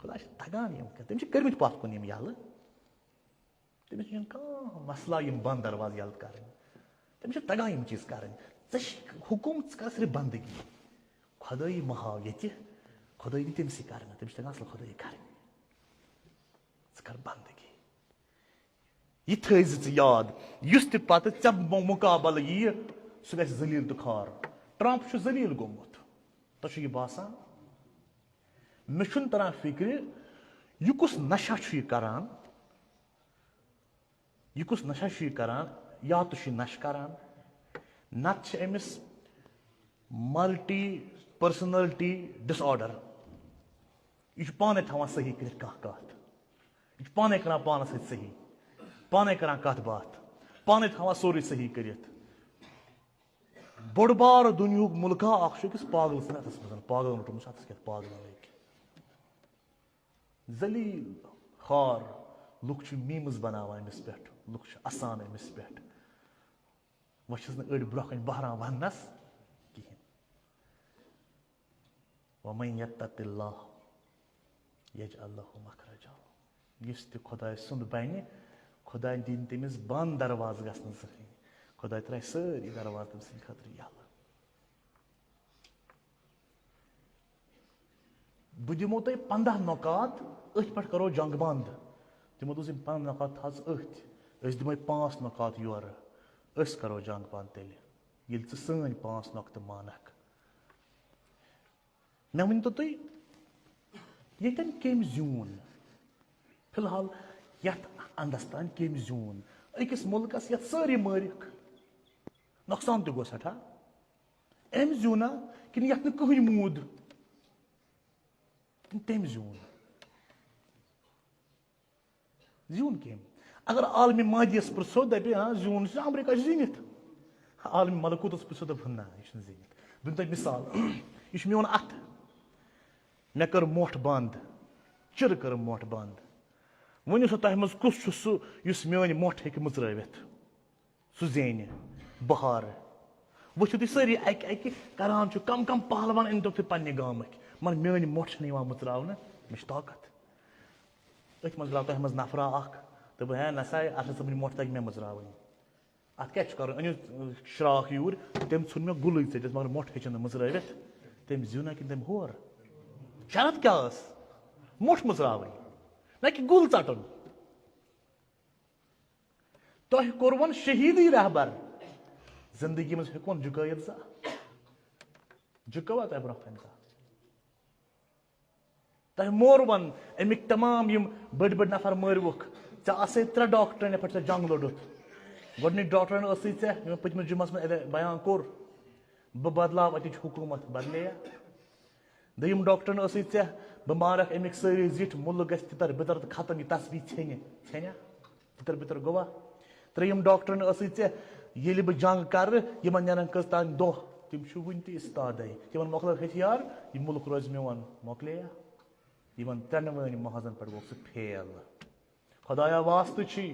خۄدایَس چھِ تَگان یِم کَرٕنۍ۔ تٔمۍ چھِ کٔرمٕتۍ پَتھ کُن یِم یَلہٕ۔ تٔمِس چھُنہٕ کانٛہہ مسلہٕ یِم بنٛد دروازٕ یَلہٕ کَرٕنۍ۔ تٔمِس چھِ تَگان یِم چیٖز کَرٕنۍ۔ ژےٚ چھِ حُکُم، ژٕ کَر صرف بنٛدگی۔ خۄدٲیی مہ ہاو ییٚتہِ، خۄدٲیی دی تٔمسٕے کَرنہٕ، تٔمِس چھِ تَگان اَصٕل خۄدٲیی کَرٕنۍ۔ ژٕ کَر بنٛدگی۔ یہِ تھٲیزِ ژٕ یاد، یُس تہِ پَتہٕ ژےٚ مُ-، مُقابلہٕ یِیہِ، سُہ گژھِ ذلیل تہٕ خوار۔ ٹرمپ چھُ ذلیل گوٚمُت۔ تۄہہِ چھُ یہِ باسان؟ مےٚ چھُنہٕ تران فِکرِ، یہِ کُس نشہ چھُ یہِ کران؟ یہِ کُس نشہ چھُ یہِ کران؟ یا تہٕ چھُ یہِ نشہٕ کران، نتہٕ چھِ أمِس multi personality disorder۔ یہِ چھُ پانے تھاوان صحیح کٔرِتھ کانٛہہ کتھ۔ یہِ چھُ پانے کران پانس سۭتۍ صحیح، پانے کران کتھ باتھ، پانے تھاوان سورُے صحیح کٔرِتھ۔ بوٚڑ بار دُنیہُک مُلکہ اکھ چھُ أکِس پاگل سٕنٛدِ اَتھَس منٛز، پاگلَن روٚٹمُت چھُ اَتھَس کٮ۪تھ پاگلَن أکۍ۔ ذلیل، خوار، لُکھ چھِ memes بناوان أمِس پٮ۪ٹھ، لُکھ چھِ اَسان أمِس پٮ۪ٹھ۔ وۄنۍ چھِس نہٕ أڑۍ برٛونٛہہ کَنہِ بہران وَننَس کِہیٖنۍ۔ ومن یتق اللہ یجعل لہ مخرجا۔ یُس تہِ خۄداے سُنٛد بنہِ، خۄداے دِنۍ تٔمِس بنٛد دروازٕ گژھنہٕ زٕہٕنۍ۔ خۄداے ترٛایہِ سٲری دروازٕ تٔمۍ سٕنٛدِ خٲطرٕ یَلہٕ۔ بہٕ دِمو تۄہہِ پنٛداہ نکات، أتھۍ پٮ۪ٹھ کرو جنگ بنٛد۔ تِمو دوٚپ، "یِم پنٛداہ نکات تھاو ژٕ أتھۍ، أسۍ دِمے پانٛژھ نکات یورٕ، أسۍ کرو جنگ بنٛد تیٚلہِ، ییٚلہِ ژٕ سٲنۍ پانٛژھ نۄقطہٕ مانکھ۔" مےٚ ؤنۍ تو تُہۍ، ییٚتٮ۪ن کٔمۍ زیوٗن؟ فی الحال یَتھ اَندَس تام کٔمۍ زیوٗن؟ أکِس مُلکَس یَتھ سٲری مٲرِکھ، نۄقصان تہِ گوٚو سٮ۪ٹھاہ۔ أمۍ زیوٗنا کِنہٕ یَتھ نہٕ کٕہٕنۍ موٗد؟ تٔمۍ زیوٗن۔ زیوٗن کٔمۍ؟ اگر عالمِ مادیَس پرٛژھو، دَپہِ، "ہاں، زیوٗن چھُ، امریکہ چھُ زیٖنِتھ۔" عالمِ ملکوٗتَس پرٛژھو، دَپہِ، "نہ، یہِ چھُنہٕ زیٖنِتھ۔" بہٕ دِمہٕ تۄہہِ مِثال۔ یہِ چھُ میون اَتھٕ۔ مےٚ کٔر مۄٹھ بنٛد، چِرٕ کٔرٕم مۄٹھ بنٛد۔ وۄنۍ وٕچھو، تۄہہِ منٛز کُس چھُ سُہ، یُس میٲنۍ مۄٹھ ہیٚکہِ مٕژرٲوِتھ؟ سُہ زینہِ بہار۔ وٕچھِو تُہۍ سٲری اَکہِ اَکہِ کران چھُ، کم کم پہلوان أنۍ تو تُہۍ پننہِ گامٕکۍ، مگر میٲنۍ مۄٹھ چھَنہٕ یِوان مٕژراونہٕ، مےٚ چھِ طاقت۔ أتھۍ منٛز درٛاو تۄہہِ منٛز نفرا اکھ، دوٚپُن، "ہے نسا، ارشد صٲبٕنۍ مۄٹھ تَگہِ مےٚ مٕژراوٕنۍ۔" اتھ کیٛاہ چھُ کرُن؟ أنِو شراکھ یوٗرۍ۔ تٔمۍ ژھُن مےٚ گُلٕے ژٔٹِتھ، مگر مۄٹھ ہیٚچھن نہٕ مٕژرٲوِتھ۔ تٔمۍ زیُن ہا کِنہٕ تٔمۍ ہور؟ شرط کیٛاہ ٲس؟ مۄٹھ مٕژراوٕنۍ، نہ کہِ گُل ژٹُن۔ تۄہہِ کوٚروُن شہیدی رہبر، زندگی منٛز ہیوٚکوُن جُکٲیِتھ زانٛہہ؟ جُکٲوا تۄہہِ برونٛہہ کنہِ زانٛہہ؟ تۄہہِ موروُن، اَمِکۍ تمام یِم بٔڑۍ بٔڑۍ نفر مٲرِوُکھ۔ ژےٚ آسے ترٛےٚ ڈاکٹرن یَتھ پٮ۪ٹھ ژےٚ جنگ لوٚڑُتھ۔ گۄڈٕنِکۍ ڈاکٹرن ٲسٕے ژےٚ، یِمن پٔتمہِ جُمعس منٛز اَتہِ بیان کوٚر، بہٕ بدلاو اَتِچ حکوٗمت، بدلے یا؟ دوٚیِم ڈاکٹرن ٲسٕے ژےٚ، بہٕ مارکھ اَمِکۍ سٲری زِٹھۍ، مُلک گژھِ تِتر بِتر تہٕ ختم، یہِ تسبیح ژھیٚنہِ، ژھیٚنیا؟ تِتر بِتر گوٚوا؟ ترٛیٚیِم ڈاکٹرن ٲسٕے ژےٚ، ییٚلہِ بہٕ جنگ کرٕ، یِمن نیرن کٔژتام دۄہ، تِم چھِ وُنہِ تہِ استادے، تِمن مۄکلٲو ہتھیار، یہِ مُلک روزِ میون، مۄکلے یا؟ یِمن ترٛٮ۪نوٕنی محاذن پٮ۪ٹھ گوٚو سُہ فیل۔ خدایا واسطہٕ چھی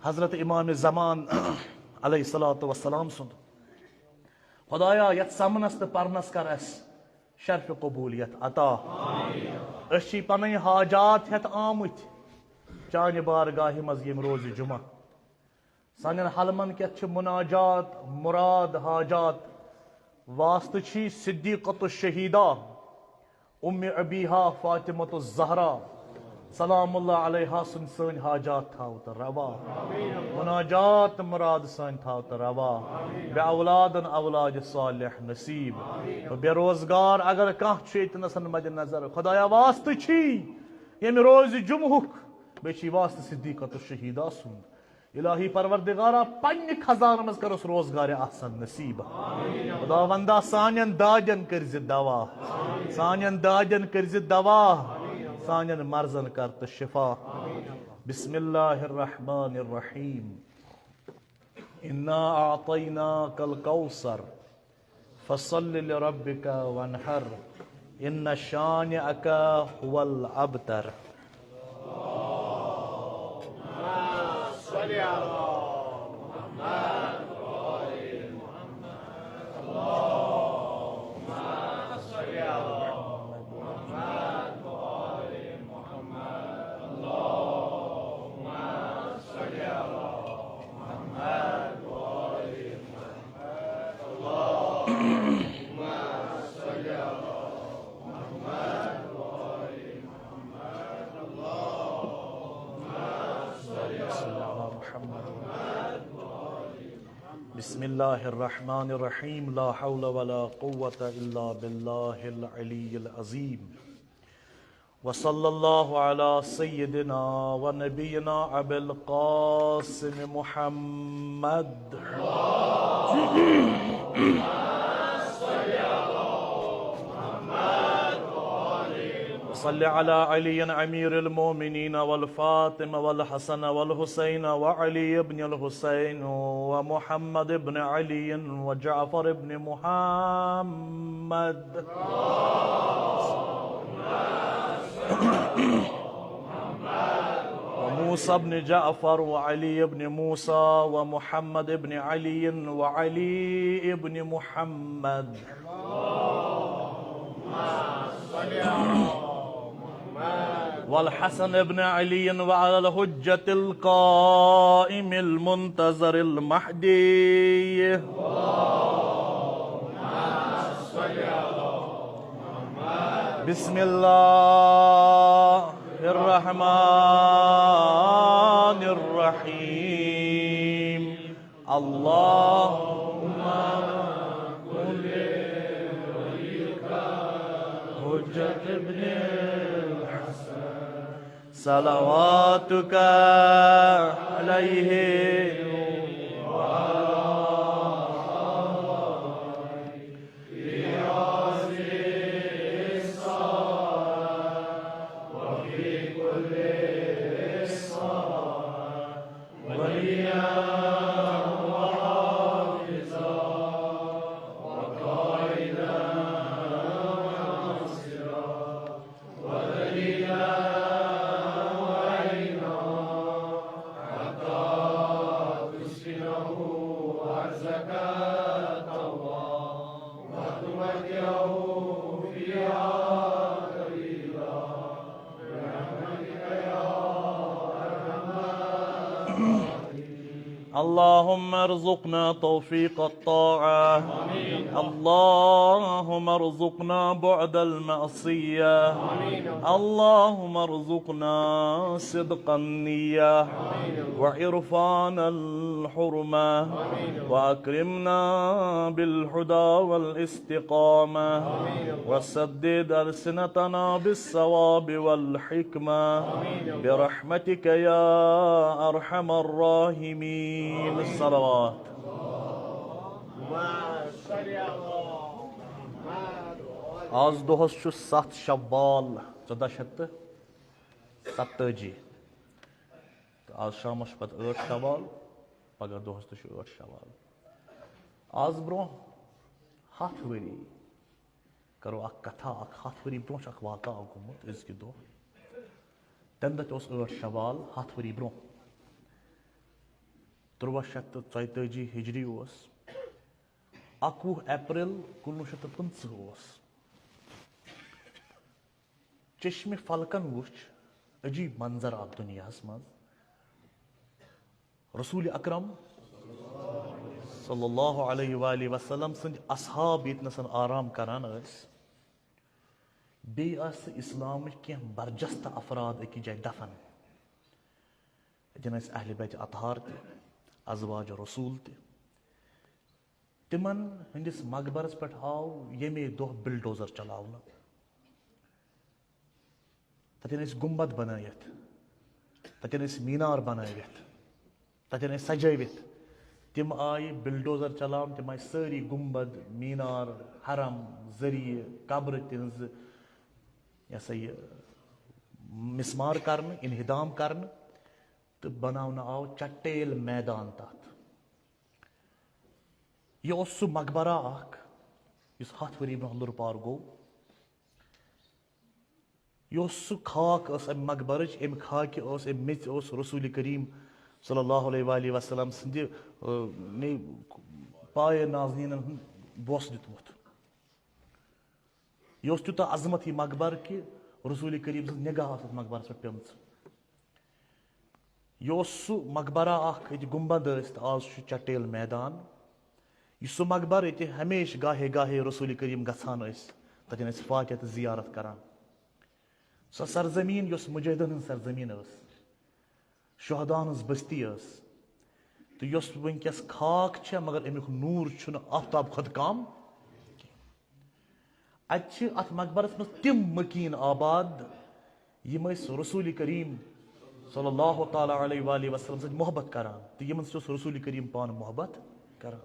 حضرت امام زمان علیہ الصلوۃ والسلام سُنٛد۔ خدایا یتھ سمنس تہٕ پرنس کر اسہِ شرف قبولیت عطا۔ أسۍ چھی پنٕنۍ حاجات ہٮ۪تھ آمٕتۍ چانہِ بارگاہہِ منٛز ییٚمہِ روزِ جمعہ۔ سانٮ۪ن حلمن کٮ۪تھ چھِ مناجات، مراد، حاجات۔ واسطہٕ چھی صدیقۃ الشہیدہ ام ابیہا فاطمۃ الزہرا سلام اللہ علیہا سٕنٛدۍ سٲنۍ حاجات تھاو تہٕ روا، مناجات تہٕ مراد سٲنۍ تھاو تہٕ روا، بے اولادن اولاد صالح نصیب، تہٕ بے روزگار اگر کانٛہہ چھُ ییٚتہِ نَسَن مد نظر، خدایا واسطہٕ چھی ییٚمہِ روزِ جمعہُک، بیٚیہِ چھی واسطہٕ صدیقۃ الشہیدہ سُنٛد۔ الہی پروردگارا، پننہِ خزانہٕ منٛز کرس روزگار احسن نصیب۔ خداوندا، سانٮ۪ن دادٮ۪ن کٔرزِ دوا، سانٮ۪ن دادٮ۪ن کٔرزِ دوا، سانٮ۪ن مرضن کر تہٕ شفا۔ بسم اللہ الرحمن الرحیم۔ انا اعطیناک الکوثر۔ فصل لربک وانحر، ان شانئک هو الابتر۔ بسم الله الرحمن الرحيم. لا حول ولا قوة إلا بالله العلي العظيم. وصلى الله على سيدنا ونبينا أبي القاسم محمد. وصل على علي أمير المؤمنين والفاطمة والحسن والحسين وعلي بن الحسين ومحمد بن علي وجعفر بن محمد. وموسى بن جعفر وعلي بن موسى ومحمد بن علي وعلي بن محمد. والحسن بن علي وعلى الحجة القائم المنتظر المهدي. بسم الله الرحمن الرحيم. اللهم كن لوليك حجة ابن الحسن صلواتك عليه وعلى اللهم ارزقنا توفيق الطاعة. اللهم ارزقنا بعد المعصية. اللهم ارزقنا صدق النية وعرفان الحرمة وأكرمنا بالهدى والاستقامة وسدد ألسنتنا بالصواب والحكمة برحمتك يا أرحم الراحمين. الصلوات. آز دۄہس چھُ ستھ شوال، ژۄداہ شیٚتھ تہٕ ستٲجی۔ تہٕ آز شامس چھُ پتہٕ ٲٹھ شوال، پگاہ دۄہس تہِ چھُ ٲٹھ شوال۔ آز برونٛہہ ہتھ ؤری کرو اکھ کتھا، اکھ ہتھ ؤری برونٛہہ چھُ اکھ واقعہ اکھ گوٚمُت، أزکہِ دۄہ۔ تمہِ دۄہ تہِ اوس ٲٹھ شوال، ہتھ ؤری برونٛہہ۔ تُرٛواہ شیٚتھ تہٕ ژۄیتٲجی ہجری اوس۔ اکوُہ اپریل کُنوُہ شیٚتھ تہٕ پٕنٛژٕہ اوس۔ چشمِ فلکن وُچھ عجیب منظر اکھ دُنیاہس منٛز۔ رسول اکرم صلی اللہ علیہ وآلہ وسلم سٕنٛدۍ اصحاب ییٚتنَس آرام کران ٲسۍ، بیٚیہِ آسہٕ اسلامٕکۍ کینٛہہ برجستہٕ افراد أکِس جایہِ دفن۔ ییٚتٮ۪ن ٲسۍ اہل بیت اطہار تہِ، ازواج رسول تہِ۔ تِمن ہٕنٛدِس مقبرس پٮ۪ٹھ آو ییٚمے دۄہ بلڈوزر چلاونہٕ۔ تتٮ۪ن ٲسۍ گُمبد بنٲوِتھ، تتٮ۪ن ٲسۍ مینار بنٲوِتھ، تتٮ۪ن ٲسۍ سجٲوِتھ۔ تِم آیہِ بلڈوزر چلاونہٕ، تِم آیہِ سٲری گُمبد، مینار، حرم، ذٔریعہٕ، قبرٕ تِہنٛزٕ، یہِ ہسا یہِ، مسمار کرنہٕ، انہدام کرنہٕ، تہٕ بناونہٕ آو چٹیل میدان تتھ۔ یہِ اوس سُہ مقبرہ اکھ یُس ہتھ ؤری برونٛہہ لُرٕ پار گوٚو۔ یہِ اوس سُہ خاک ٲس امہِ مقبرٕچ، امہِ خاکہِ اوس، امہِ میٚژِ اوس رسول کریم صلی اللہ علیہ وآلہ وسلم سٕنٛدِ، ٲ، نے پایہِ نازنیٖنن ہُنٛد بوسہٕ دیُتمُت۔ یہِ اوس تیوٗتاہ عظمت یہِ مقبر کہِ رسول کریم سٕنٛز نگاہ ٲس اتھ مقبرس پٮ۪ٹھ پیمٕژ۔ یہِ اوس سُہ مقبرہ اکھ، ییٚتہِ گُمبد ٲسۍ تہٕ آز چھُ چٹیل میدان۔ یہِ سُہ مقبر ییٚتہِ ہمیشہٕ گاہے گاہے رسول کریم گژھان ٲسۍ، تتٮ۪ن ٲسۍ فاتحہ تہٕ زیارت کران۔ سۄ سرزمین یۄس مجاہدن ہٕنٛز سرزمین ٲس، شہداہن ہٕنٛز بستی ٲس، تہٕ یۄس وٕنکیٚس خاک چھےٚ، مگر امیُک نور چھُنہٕ آفتاب کھۄتہٕ کم۔ اتہِ چھِ اتھ مقبرس منٛز تِم مکین آباد، یِم ٲسۍ رسول کریم صلی اللہ تعالیٰ علیہ وآلہ وسلم سۭتۍ محبت کران تہٕ یِمن سۭتۍ اوس رسول کریم پانہٕ محبت کران۔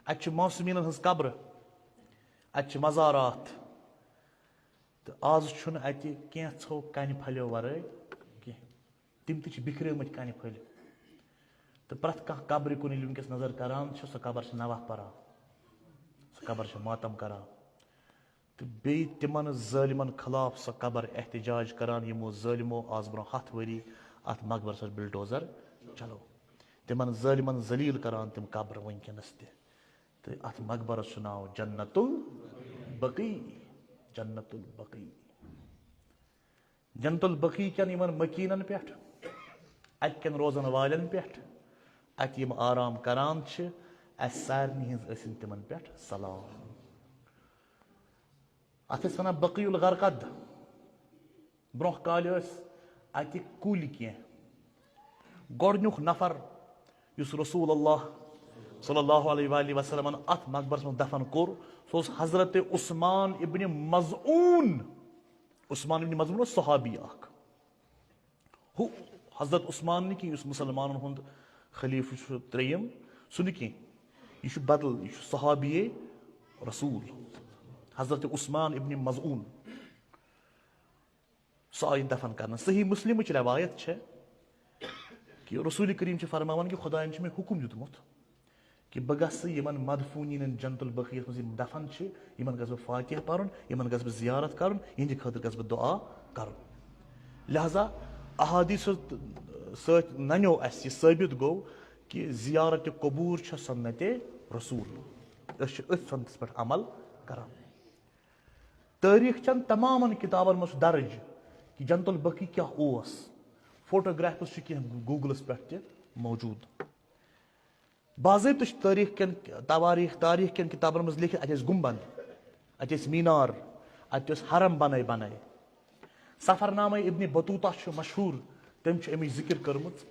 اتہِ چھِ معصومینن ہٕنٛز قبرٕ، اتہِ چھِ مزارات، تہٕ آز چھُنہٕ اتہِ کینٛژھو کنہِ پھلیو ورٲے کینٛہہ۔ تِم تہِ چھِ بِکھریمٕتۍ کنہِ پھٔلۍ۔ تہٕ پرٛٮ۪تھ کانٛہہ قبرِ کُن ییٚلہِ وٕنکیٚس نظر کران چھِ، سۄ قبر چھِ نوحہ پران، سۄ قبر چھِ ماتم کران۔ تہٕ بیٚیہِ تِمن ظٲلمن خلاف سۄ قبر احتجاج کران، یِمو ظٲلمو آز برونٛہہ ہتھ ؤری اتھ مقبرس پٮ۪ٹھ بلڈوزر چلو۔ تِمن ظٲلمن ذلیل کران تِم قبرٕ وٕنکیٚنس تہِ۔ تہٕ اتھ مقبرس چھُ ناو جنت البقیع، جنت البقیع۔ جنت البقیع کٮ۪ن یِمن مکینن پٮ۪ٹھ، اتہِ کٮ۪ن روزن والٮ۪ن پٮ۪ٹھ، اتہِ یِم آرام کران چھِ، اسہِ سارنٕے ہٕنٛز ٲسِن تِمن پٮ۪ٹھ سلام۔ اتھ ٲسۍ ونان بقیع الغرقد۔ برونٛہہ کالہِ ٲسۍ اتہِ کُلۍ کینٛہہ۔ گۄڈٕنیُک نفر یُس رسول اللہ صلی اللہ علیہ وآلہ وسلمن اتھ مقبرس منٛز دفن کوٚر، سُہ اوس حضرت عثمان ابن مظعون۔ عثمان ابن مظعون اوس صحابی اکھ۔ ہُہ حضرت عثمان نہٕ کینٛہہ یُس مسلمانن ہُنٛد خلیفہٕ چھُ ترٛیٚیِم، سُہ نہٕ کینٛہہ۔ یہِ چھُ بدل، یہِ چھُ صحابی رسول، حضرت عثمان ابن مظعون۔ سُہ آو یہِ دفن کرنہٕ۔ صحیح مسلمٕچ روایت چھےٚ کہِ رسول کریم چھِ فرماوان کہِ خدایَن چھُ مےٚ حُکُم دیُتمُت کہِ بہٕ گژھٕ یِمن مدفوٗنیٖنن جنت البقیعس منٛز یِم دفن چھِ، یِمن گژھٕ بہٕ فاتحہ پرُن، یِمن گژھٕ بہٕ زیارت کرُن، یِہنٛدِ خٲطرٕ گژھٕ بہٕ دُعا کرُن۔ لہذا احادیثو سۭتۍ ننیو اسہِ یہِ ثٲبت گوٚو کہِ زیارت قبور چھےٚ سنت رسول۔ أسۍ چھِ أتھۍ سنتس پٮ۪ٹھ عمل کران۔ تٲریٖخ چٮ۪ن تمامن کِتابن منٛز چھُ درٕج کہِ جنت البقیع کیٛاہ اوس۔ فوٹوگرافس چھِ کینٛہہ گوٗگلس پٮ۪ٹھ تہِ موجوٗد۔ باضٲبطہٕ چھُ تٲریٖخ کٮ۪ن، تواریٖخ، تاریٖخ کٮ۪ن کِتابَن منٛز لیکھِتھ، اَتہِ ٲسۍ گُنبد، اَتہِ ٲسۍ مینار، اَتہِ اوس حرم بَنٲے بَنٲے۔ سفرنامہ ابن بطوطہ چھُ مشہوٗر، تٔمۍ چھُ اَمِچ ذِکِر کٔرمٕژ،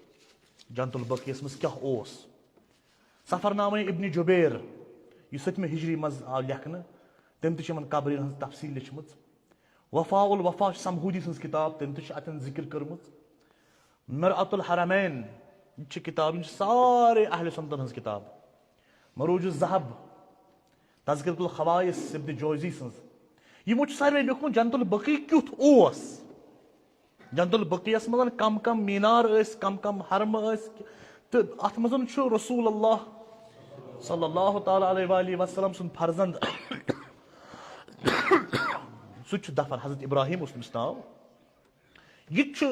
جنت البقیعس منٛز کیٛاہ اوس۔ سفرنامہ ابن جبیر، یُس سٔتمہِ ہجری منٛز آو لیکھنہٕ، تٔمۍ تہِ چھِ یِمَن قبرٮ۪ن ہٕنٛز تفصیٖل لیٚچھمٕژ۔ وفاء الوفا چھِ سمہودی سٕنٛز کتاب، تٔمۍ تہِ چھِ اتٮ۪ن ذکر کٔرمٕژ۔ مرآة الحرمین، یہِ تہِ چھِ کتاب، یِم چھِ سارے اہل سنتن ہٕنٛز کتاب۔ مروج الذہب، تذکرۃ الخوائص ابن جوزی سٕنٛز۔ یِمو چھُ ساروے لیوٚکھمُت جنت البقیع کیُتھ اوس۔ جنت البقیعس منٛز کم کم مینار ٲسۍ، کم کم حرمہٕ ٲسۍ، تہٕ اتھ منٛز چھُ رسول اللہ صلی اللہ تعالیٰ علیہ وآلہ وسلم سُنٛد فرزند سُہ تہِ چھُ دفن، حضرت ابراہیم اوس تٔمِس ناو۔ یہِ تہِ چھُ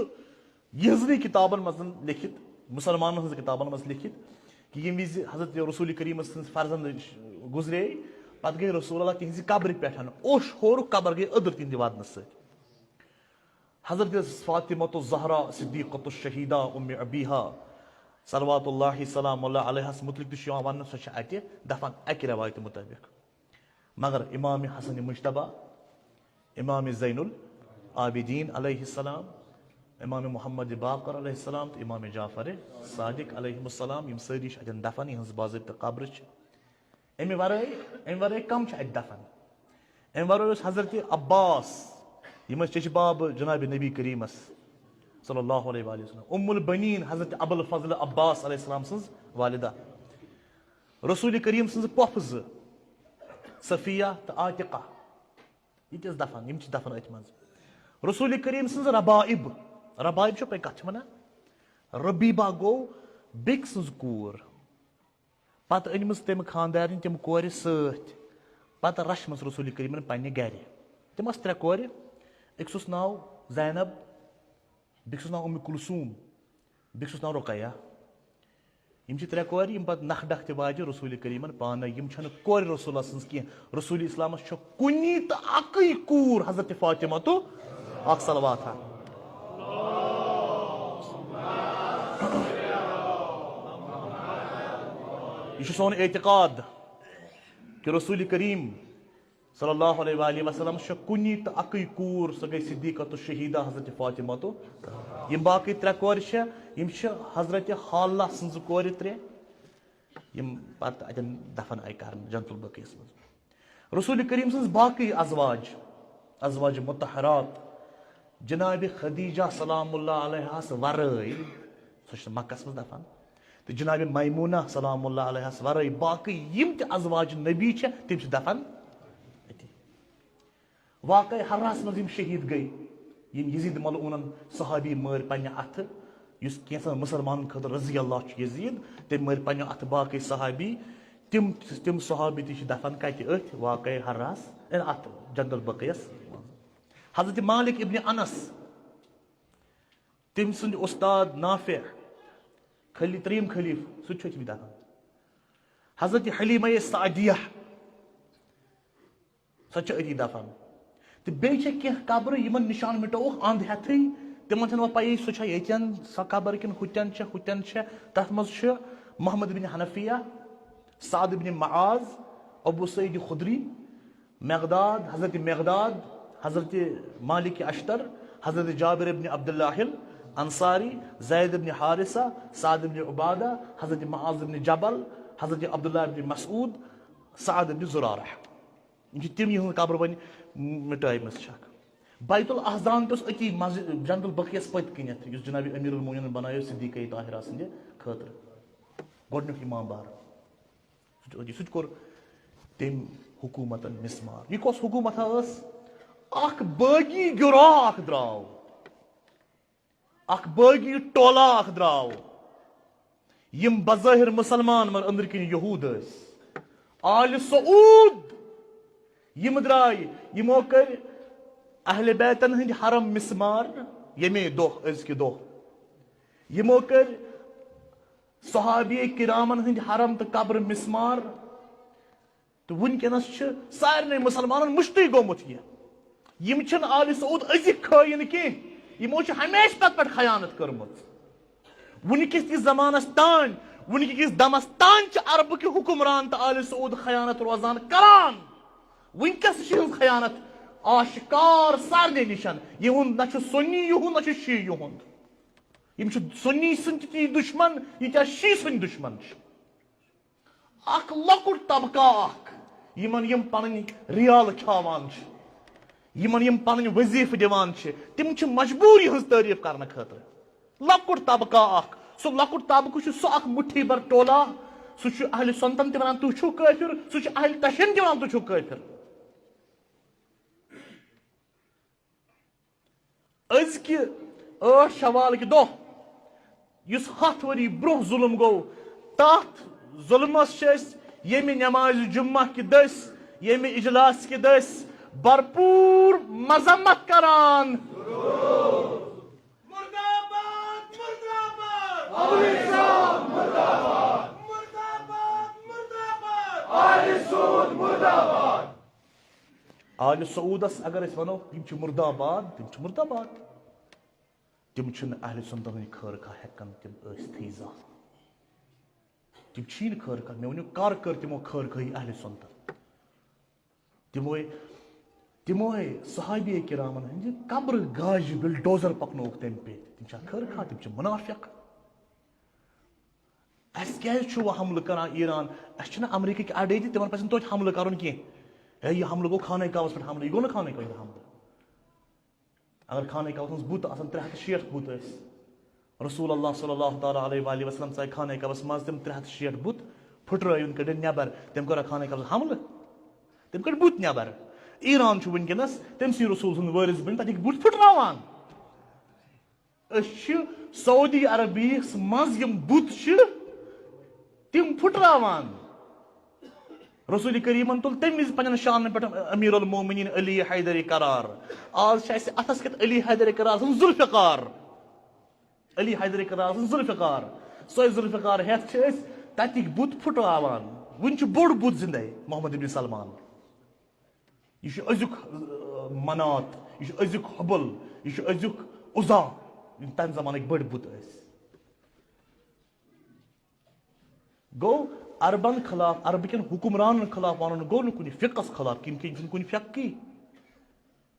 یِہٕنٛزنٕے کِتابَن منٛز لیٚکھِتھ، مُسلمانَن ہٕنٛز کِتابَن منٛز لیٚکھِتھ، کہِ ییٚمہِ وِزِ حضرت رسول کریٖم سٕنٛز فرزند گُزرے، پَتہٕ گٔے رسول اللہ تِہِنٛزِ قبرِ پٮ۪ٹھ۔ اوٚش ہورُکھ، قبر گٔے أدٕر تِہِنٛدِ وَدنہٕ سۭتۍ۔ حضرت فاطمۃ الزہرا صدیقۃ الشہیدہ ام ابیہا صلوات اللہ سلام اللہ علیہَس مُتعلِق تہِ چھُ یِوان وَننہٕ، سۄ چھےٚ اَتہِ دفن اَکہِ رٮ۪وایتہِ مُطٲبِق۔ مگر امام حسن مجتبیٰ، امام زین العابدین علیہ السلام، امام محمد باقر علیہ السلام تہٕ امام جعفر صادق علیہ السلام، یِم سٲری چھِ اَتٮ۪ن دفن، یِہٕنٛز باضٲبطہٕ قبرٕ چھِ۔ اَمہِ ورٲے، اَمہِ ورٲے کم چھِ اَتہِ دفن؟ اَمہِ ورٲے اوس حضرت عباس، یِم ٲسۍ چچہِ باب جناب نبی کریٖمس صلی اللہ علیہ وآلہ وسلم۔ ام البنین حضرت ابو الفضل عباس علیہ السلام سٕنٛز والدہ۔ رسول کریم سٕنٛز پۄپھٕ زٕ، صفیہ تہٕ عاتقہ، یہِ تہِ ٲس دفن، یِم چھِ دفن أتھۍ منٛز۔ رسول کریم سٕنٛز ربائب، ربائب چھو پَے کَتھ چھِ وَنان؟ ربیبہ گوٚو بیٚکہِ سٕنٛز کوٗر۔ پتہٕ أنۍمٕژ تٔمۍ خانٛدارنہِ تِم کورِ سۭتۍ۔ پتہٕ رچھمٕژ رسول کریمن پننہِ گرِ۔ تِم آسہٕ ترٛےٚ کورِ، أکِس اوس ناو زینب، بیٚکِس اوس ناو اُم کلثوم، بیٚکِس اوس ناو رقیہ۔ یِم چھِ ترٛےٚ کورِ، یِم پتہٕ نکھٕ ڈکھٕ تہِ واجہِ رسول کریمن پانے۔ یِم چھنہٕ کورِ رسول اللہ سٕنٛز کینٛہہ۔ رسول اسلامس چھےٚ کُنی تہٕ اکٕے کوٗر حضرت فاطمہ تہٕ اکھ صلوات ہا۔ یہِ چھُ سون اعتقاد کہِ رسول کریم صلی اللہ علیہ وآلہ وسلم چھےٚ کُنی تہٕ اکٕے کوٗر، سۄ گٔے صدیقۃ الشہیدہ حضرت فاطمہ۔ تہٕ یِم باقٕے ترٛےٚ کورِ چھےٚ، یِم چھِ حضرت حالہ سٕنٛزٕ کورِ ترٛےٚ، یِم پتہٕ اتٮ۪ن دفن آیہِ کرنہٕ جنت البقیعس منٛز۔ رسول کریم سٕنٛز باقٕے ازواج، ازواج مطہرات، جناب خدیجہ سلام اللہ علیہس ورٲے، سۄ چھِ مکس منٛز دفن، تہٕ جناب میمونہ سلام اللہ علیہس ورٲے باقٕے یِم تہِ ازواج نبی چھےٚ، تِم چھِ دفن أتی۔ واقعہ حراہس منٛز یِم شہید گٔے، یِم یزید ملعونن صحابی مٲرۍ پننہِ اتھٕ، یُس کینٛژن مسلمانن خٲطرٕ رضی اللہ چھُ یزید، تٔمۍ مٲرۍ پننہِ اتھٕ باقٕے صحابی۔ تِم، تِم صحابی تہِ چھِ دفن کتہِ؟ أتھۍ واقعہ حراہس، اے، اتھ جنت البقیعس منٛز۔ حضرت مالک ابن انس، تٔمۍ سُنٛد استاد نافع، خلی-، ترٛیٚیِم خلیفہٕ، سُہ تہِ چھُ أتھی دفن۔ حضرت حلیمہ سعدیہ، سۄ چھِ أتی دفن۔ تہٕ بیٚیہِ چھےٚ کینٛہہ قبرٕ، یِمن نشان مِٹووُکھ اند ہٮ۪تھٕے، تِمن چھَنہٕ وۄنۍ پَیی سۄ چھےٚ ییٚتٮ۪ن سۄ قبر کِنہٕ ہُتٮ۪ن چھےٚ، ہُتٮ۪ن چھےٚ۔ تَتھ منٛز چھُ محمد بن حنفیہ، سعد بن معاذ، ابو سعید خدری، مقداد، حضرت مقداد، حضرت مالک اشتر، حضرت جابر ابن عبداللہ الانصاری، زید ابن حارثہ، سعد ابن عبادہ، حضرت معاذ ابن جبل، حضرت عبداللہ ابن مسعود، سعد ابن زرارہ۔ یِم چھِ تِم، یِہٕنٛز قبر وۄنۍ مِٹٲومٕژ چھکھ۔ بیت الاحزان تہِ اوس أتی مسجد جنت البقیعس پٔتۍ کِنٮ۪تھ، یُس جناب امیر المومنین بنایو صدیقہ طاہرہ سٕنٛدِ خٲطرٕ۔ گۄڈٕنیُک امام بار۔ سُہ تہِ، سُہ تہِ کوٚر تٔمۍ حکوٗمتن مسمار۔ یہِ کۄس حکوٗمت ٲس؟ اکھ بٲغی گروہ اکھ درٛاو، اکھ بٲغی ٹولہ اکھ درٛاو۔ یِم بظٲہر مسلمان مگر أنٛدرۍ کِنۍ یہوٗد ٲسۍ۔ آلِ سعود یِم درٛاے، یِمو کٔرۍ اہل بیتن ہٕنٛدۍ حرم مسمار ییٚمے دۄہ، أزکہِ دۄہ۔ یِمو کٔرۍ صحابی کرامن ہٕنٛدۍ حرم تہٕ قبر مسمار۔ تہٕ وٕنکیٚنس چھِ سارنٕے مسلمانن مٔشتٕے گوٚمُت یہِ۔ یِم چھِنہٕ آلِ سعود أزِکۍ خٲیِن کینٛہہ، یِمو چھِ ہمیشہٕ پتہٕ پٮ۪ٹھ خیانت کٔرمٕژ۔ وٕنکِس تہِ زمانس تام، وٕنکہِ کِس دمس تام چھِ عربہٕ کہِ حکمران تہٕ آلِ سعود خیانت روزان کران۔ وٕنکیٚس چھِ یِہٕنٛز خیانت آشکار سارنٕے نِشن۔ یِہُنٛد نہ چھُ سُنی یِہُنٛد، نہ چھُ شیعہ یِہُنٛد۔ یِم چھِ سُنی سٕنٛدۍ تہِ تی دُشمن، ییٖتیٛاہ شیعہ سٕنٛدۍ دُشمن چھِ۔ اکھ لۄکُٹ طبقہٕ اکھ، یِمن یِم پنٕنۍ ریال کھیاوان چھِ، یِمن یِم پنٕنۍ وظیفہٕ دِوان چھِ، تِم چھِ مجبوٗر یِہٕنٛز تعریف کرنہٕ خٲطرٕ۔ لۄکُٹ طبقہٕ اکھ، سُہ لۄکُٹ طبقہٕ چھُ سُہ اکھ مُٹھی بھر ٹولہ، سُہ چھُ اہلِ سنتن تہِ ونان، "تُہۍ چھِو کٲفِر"، سُہ چھُ اہلِ تشین تہِ ونان، "تُہۍ چھِو کٲفِر"۔ أزکہِ ٲٹھ شوال کہِ دۄہ، یُس ہتھ ؤری برونٛہہ ظُلم گوٚو، تتھ ظُلمس چھِ أسۍ ییٚمہِ نمازِ جمعہ کہِ دٔسۍ، ییٚمہِ اجلاس کہِ دٔسۍ بھرپوٗر مذمت کران۔ مردہ باد، مردہ باد۔ مردہ باد، مردہ باد۔ آلِ سعودس اگر أسۍ ونو، تِم چھِ مردہ باد، تِم چھِ مردہ باد۔ تِم چھِنہٕ اہلِ سنتن ہٕنٛدۍ خٲر خواہ ہٮ۪کان تِم ٲسۍتھٕے زانٛہہ۔ تِم چھی نہٕ خٲر خواہ۔ مےٚ ؤنِو، کر کٔر تِمو خٲر خواہی اہلِ سنتن؟ تِموے، تِموے صحابی کرامن ہٕنٛدِ قبرٕ گاجہِ بلڈوزر پکنووُکھ تٔمۍ پیٚٹھۍ۔ تِم چھا خٲر خواہ؟ تِم چھِ منافق۔ اَسہِ کیٛازِ چھُ وۄنۍ حملہٕ کران ایران؟ اَسہِ چھِنہٕ امریکٕکۍ اڈے تہِ، تِمن پزِ نہٕ توتہِ حملہٕ کرُن کینٛہہ۔ ہے، یہِ حملہٕ گوٚو خانہ کعبس پٮ۪ٹھ حملہٕ، یہِ گوٚو نہٕ خانہ کعبس پٮ۪ٹھ حملہٕ۔ اگر خانہ کعبس منٛز بُت آسن، ترٛےٚ ہتھ تہٕ شیٹھ بُت ٲسۍ۔ رسول اللہ صلی اللہ تعالیٰ علیہ وآلہ وسلم ژاے خانہ کعبس منٛز تِم ترٛےٚ ہتھ شیٹھ بُت، پھُٹرٲوِن، کٔڑِن نٮ۪بر۔ تٔمۍ کوٚرا خانہ کعبس حملہٕ؟ تٔمۍ کٔڑۍ بُت نٮ۪بر۔ ایران چھُ وٕنکیٚنس تٔمۍ سٕے رسول سُنٛد وٲرِث بٔنِتھ تَتِکۍ بُت پھُٹراوان۔ أسۍ چھِ سعودی عربیس منٛز یِم بُت چھِ، تِم پھُٹراوان۔ رسول کریمن تُل تَمہِ وِزِ پننٮ۪ن شانن پٮ۪ٹھ امیر المومنین علی حیدر قرار۔ آز چھِ اَسہِ اَتھس کٮ۪تھ علی حیدر قرار سُنٛد ذوالفقار۔ علی حیدر قرار سُنٛد ذوالفقار۔ سۄے ذوالفقار ہٮ۪تھ چھِ أسۍ تَتِکۍ بُت پھُٹراوان۔ وُنہِ چھُ بوٚڑ بُت زِندَے، محمد ابن سلمان۔ یہِ چھُ أزیُک، آ، منات، یہِ چھُ أزیُک حبل، یہِ چھُ أزیُک عزا۔ یِم تَمہِ زمانٕکۍ بٔڑۍ بُت ٲسۍ۔ گوٚو، عربن خلاف، عربہٕ کٮ۪ن حکمرانن خلاف ونُن گوٚو نہٕ کُنہِ فقس خلاف، کِنہٕ کِنہٕ چھُنہٕ کُنہِ فقٕے۔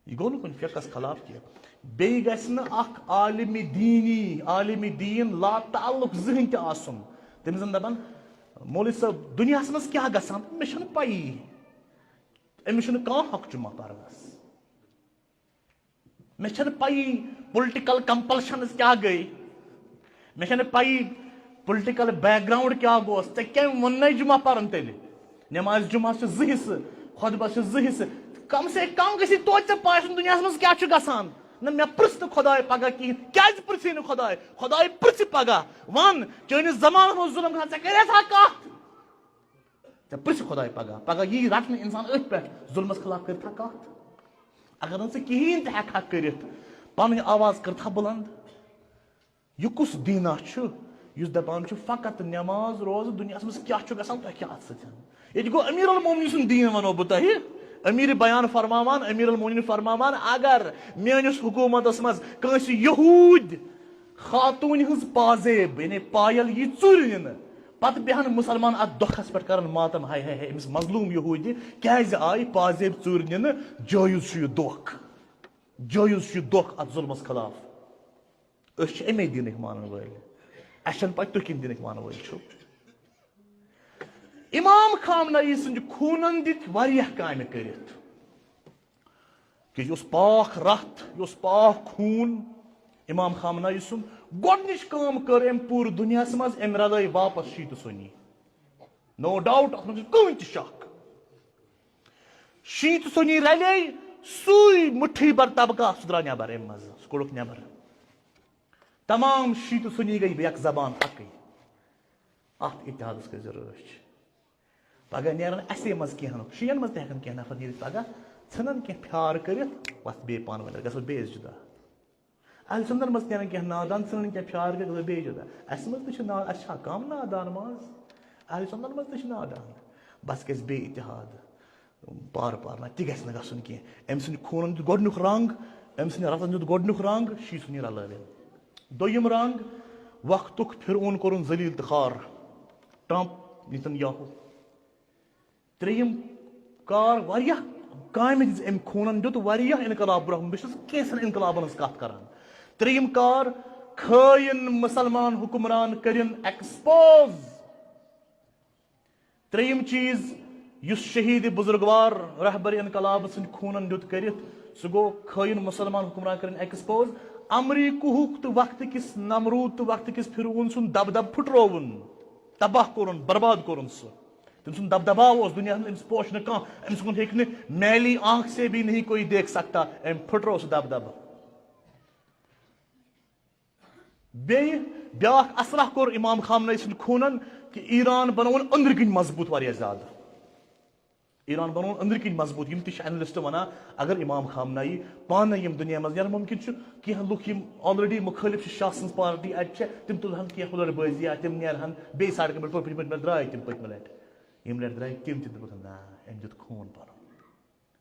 یہِ گوٚو نہٕ کُنہِ فقس خلاف کینٛہہ۔ بیٚیہِ گژھِ نہٕ اکھ عالمِ دیٖنی، عالمِ دیٖن لا تعلق زٕہٕنۍ تہِ آسُن۔ تٔمِس زن دپان، "مولوی صٲب، دُنیاہس منٛز کیٛاہ گژھان؟ مےٚ چھَنہٕ پَیی۔ أمِس چھُنہٕ کانٛہہ حق جمعہ پرنس۔" مےٚ چھَنہٕ پَیی political compulsions کیٛاہ گٔے۔ مےٚ چھَنہٕ پَیی political background کیٛاہ گوس۔ ژےٚ کٔمۍ ووٚننَے جمعہ پَرُن تیٚلہِ؟ نماز جمعہ چھِ زٕ حصہٕ، خطبس چھِ زٕ حصہٕ۔ کم سے کم گژھی توتہِ ژےٚ پَے آسُن دُنیاہَس منٛز کیٛاہ چھُ گژھان۔ نہ، مےٚ پرٛژھ نہٕ خۄداے پگاہ کِہیٖنۍ۔ کیٛازِ پرٛژھی نہٕ خۄداے؟ خۄداے پرٛژھِ پگاہ۔ وَن، چٲنِس زمانَس منٛز ظُلم گژھان، ژےٚ کَریتھا کَتھ؟ ژےٚ پرٛژھِ خۄداے پگاہ۔ پگاہ یی رٹنہٕ انسان أتھۍ پٮ۪ٹھ، ظُلمس خلاف کٔرتھا کتھ؟ اگر نہٕ ژٕ کِہیٖنۍ تہِ ہٮ۪کہٕ ہا کٔرِتھ، پنٕنۍ آواز کٔرتھا بُلند؟ یہِ کُس دیٖنا چھُ یُس دپان چھُ فقط نماز روزٕ، دُنیاہس منٛز کیٛاہ چھُ گژھان تۄہہِ کیٛاہ اَتھ سۭتۍ؟ ییٚتہِ گوٚو امیر المومنین سُنٛد دیٖن، ونو بہٕ تۄہہِ۔ امیر بیان فرماوان، امیر المومنین فرماوان، اگر میٲنِس حکوٗمتس منٛز کٲنٛسہِ یہوٗدۍ خاتوٗنہِ ہٕنٛز پازیب، یعنی پایل، یی ژوٗرِ نِنہٕ، پتہٕ بیہن مُسلمان اتھ دۄکھس پٮ۪ٹھ کرن ماتم، ہاے ہاے ہاے، أمِس مظلوٗم یہوٗدِ کیازِ آیہِ پازیب ژوٗرِ نِنہٕ؟ جٲیز چھُ یہِ دۄکھ، جٲیز چھُ یہِ دۄکھ اتھ ظُلمس خلاف۔ أسۍ چھِ امے دیٖنٕکۍ مانن وٲلۍ، اسہِ چھنہٕ پتہ تُہۍ کمہِ دیٖنٕکۍ مانن وٲلۍ چھِو۔ امام خامنہ ای سٕنٛدِ خوٗنن دِتۍ واریاہ کامہِ کٔرِتھ۔ کہِ یہِ اوس پاک رتھ، یہِ اوس پاک خوٗن۔ امام خامنہ ای سُنٛد گۄڈٕنِچ کٲم کٔر أمۍ پوٗرٕ دُنیاہس منٛز، أمۍ رلٲے واپس شیعہ تہٕ سُنی۔ No doubt، اتھ منٛز چھُنہٕ کٕہٕنۍ تہِ شک۔ شیعہ تہٕ سُنی رلے، سُے مُٹھی بھر طبقہٕ، سُہ درٛاو نٮ۪بر امہِ منٛزٕ، سُہ کوٚڑُکھ نٮ۪بر۔ تمام شیعہ تہٕ سُنی گٔے یک زبان، اکٕے۔ اتھ اتحادس کٔرۍزِ رٲچھ۔ پگاہ نیرن اسے منٛز کینٛہہ نفر، شیعن منٛز تہِ ہٮ۪کن کینٛہہ نفر نیٖرِتھ پگاہ، ژھٕنن کینٛہہ پھیار کٔرِتھ، وۄتھ بیٚیہِ پانہٕ ؤنۍ، گژھو بیٚیہِ أسۍ جدا۔ اہل سنتن منٛز تہِ نیرن کینٛہہ نادان، ژھٕنن کینٛہہ پھیار کٔرِتھ، گژھو بیٚیہِ جدا۔ اسہِ منٛز تہِ چھِ نا-، اسہِ چھا کم نادان منٛز؟ اہل سنتن منٛز تہِ چھِ نادان۔ بس گژھِ بیٚیہِ اتحاد۔ پار پار نہ تہِ گژھِ نہٕ گژھُن کینٛہہ۔ أمۍ سٕنٛدِ خوٗنن دیُت گۄڈٕنیُک رنگ، أمۍ سٕنٛدِ رتن دیُت گۄڈٕنیُک رنگ، شیعہ سُنی رلٲوِن۔ دوٚیِم رنگ، وقتُک فرعون کوٚرُن ذلیل تہٕ خوار۔ Trump, Nitin Yahoo. ترٛیٚیِم کار، واریاہ کامہِ دِژ أمۍ خوٗنن، دیُت واریاہ انقلاب برونٛہہ کُن۔ بہٕ چھُس کینٛژن انقلابن ہٕنٛز کتھ کران۔ ترٛیٚیِم کار، خٲیِن مسلمان حکمران کٔرِن ایکسپوز۔ ترٛیٚیِم چیٖز، یُس شہیٖد بزرگوار رہبر انقلاب سٕنٛدۍ خوٗنن دیُت کٔرِتھ، سُہ گوٚو خٲیِن مسلمان حکمران کٔرِن ایکسپوز۔ امریکہُک تہٕ وقتہٕ کِس نمروٗد تہٕ وقتہٕ کِس فرعون سُنٛد دبدب پھُٹرووُن، تباہ کوٚرُن، برباد کوٚرُن سُہ۔ تٔمۍ سُنٛد دبدباو اوس دُنیاہَس منٛز، أمِس پوش نہٕ کانٛہہ، أمِس کُن ہیٚکہِ نہٕ میلی آنکھ سے بھی نہیں کوئی دیکھ سکتا، أمۍ پھُٹروو سُہ دبدبہٕ۔ بیٚیہِ بیٛاکھ اصلاح کوٚر امام خامنہ ای سٕنٛدِ خوٗنن کہِ ایران بنووُن أنٛدرٕ کِنۍ مضبوٗط واریاہ زیادٕ۔ ایران بنووُن أنٛدرٕ کِنۍ مضبوٗط۔ یِم تہِ چھِ انلسٹ ونان، اگر امام خامنہ ای پانہٕ یِم دُنیا منٛز نیرن، ممکن چھُ کینٛہہ لُکھ یِم آلریڈی مُخٲلف چھِ شاہ سٕنٛز پارٹی اَتہِ چھِ، تِم تُلہٕ ہن کینٛہہ ہُلر بٲزی یا تِم نیرٕ ہن بیٚیہِ سڑکہِ پٮ۪ٹھ، پٔتمہِ لٹہِ درٛاے تِم پٔتمہِ لٹہِ۔ ییٚمہِ لٹہِ درٛاے تِم تہِ، دوٚپُکھ، نہ، أمۍ دیُت خوٗن پنُن،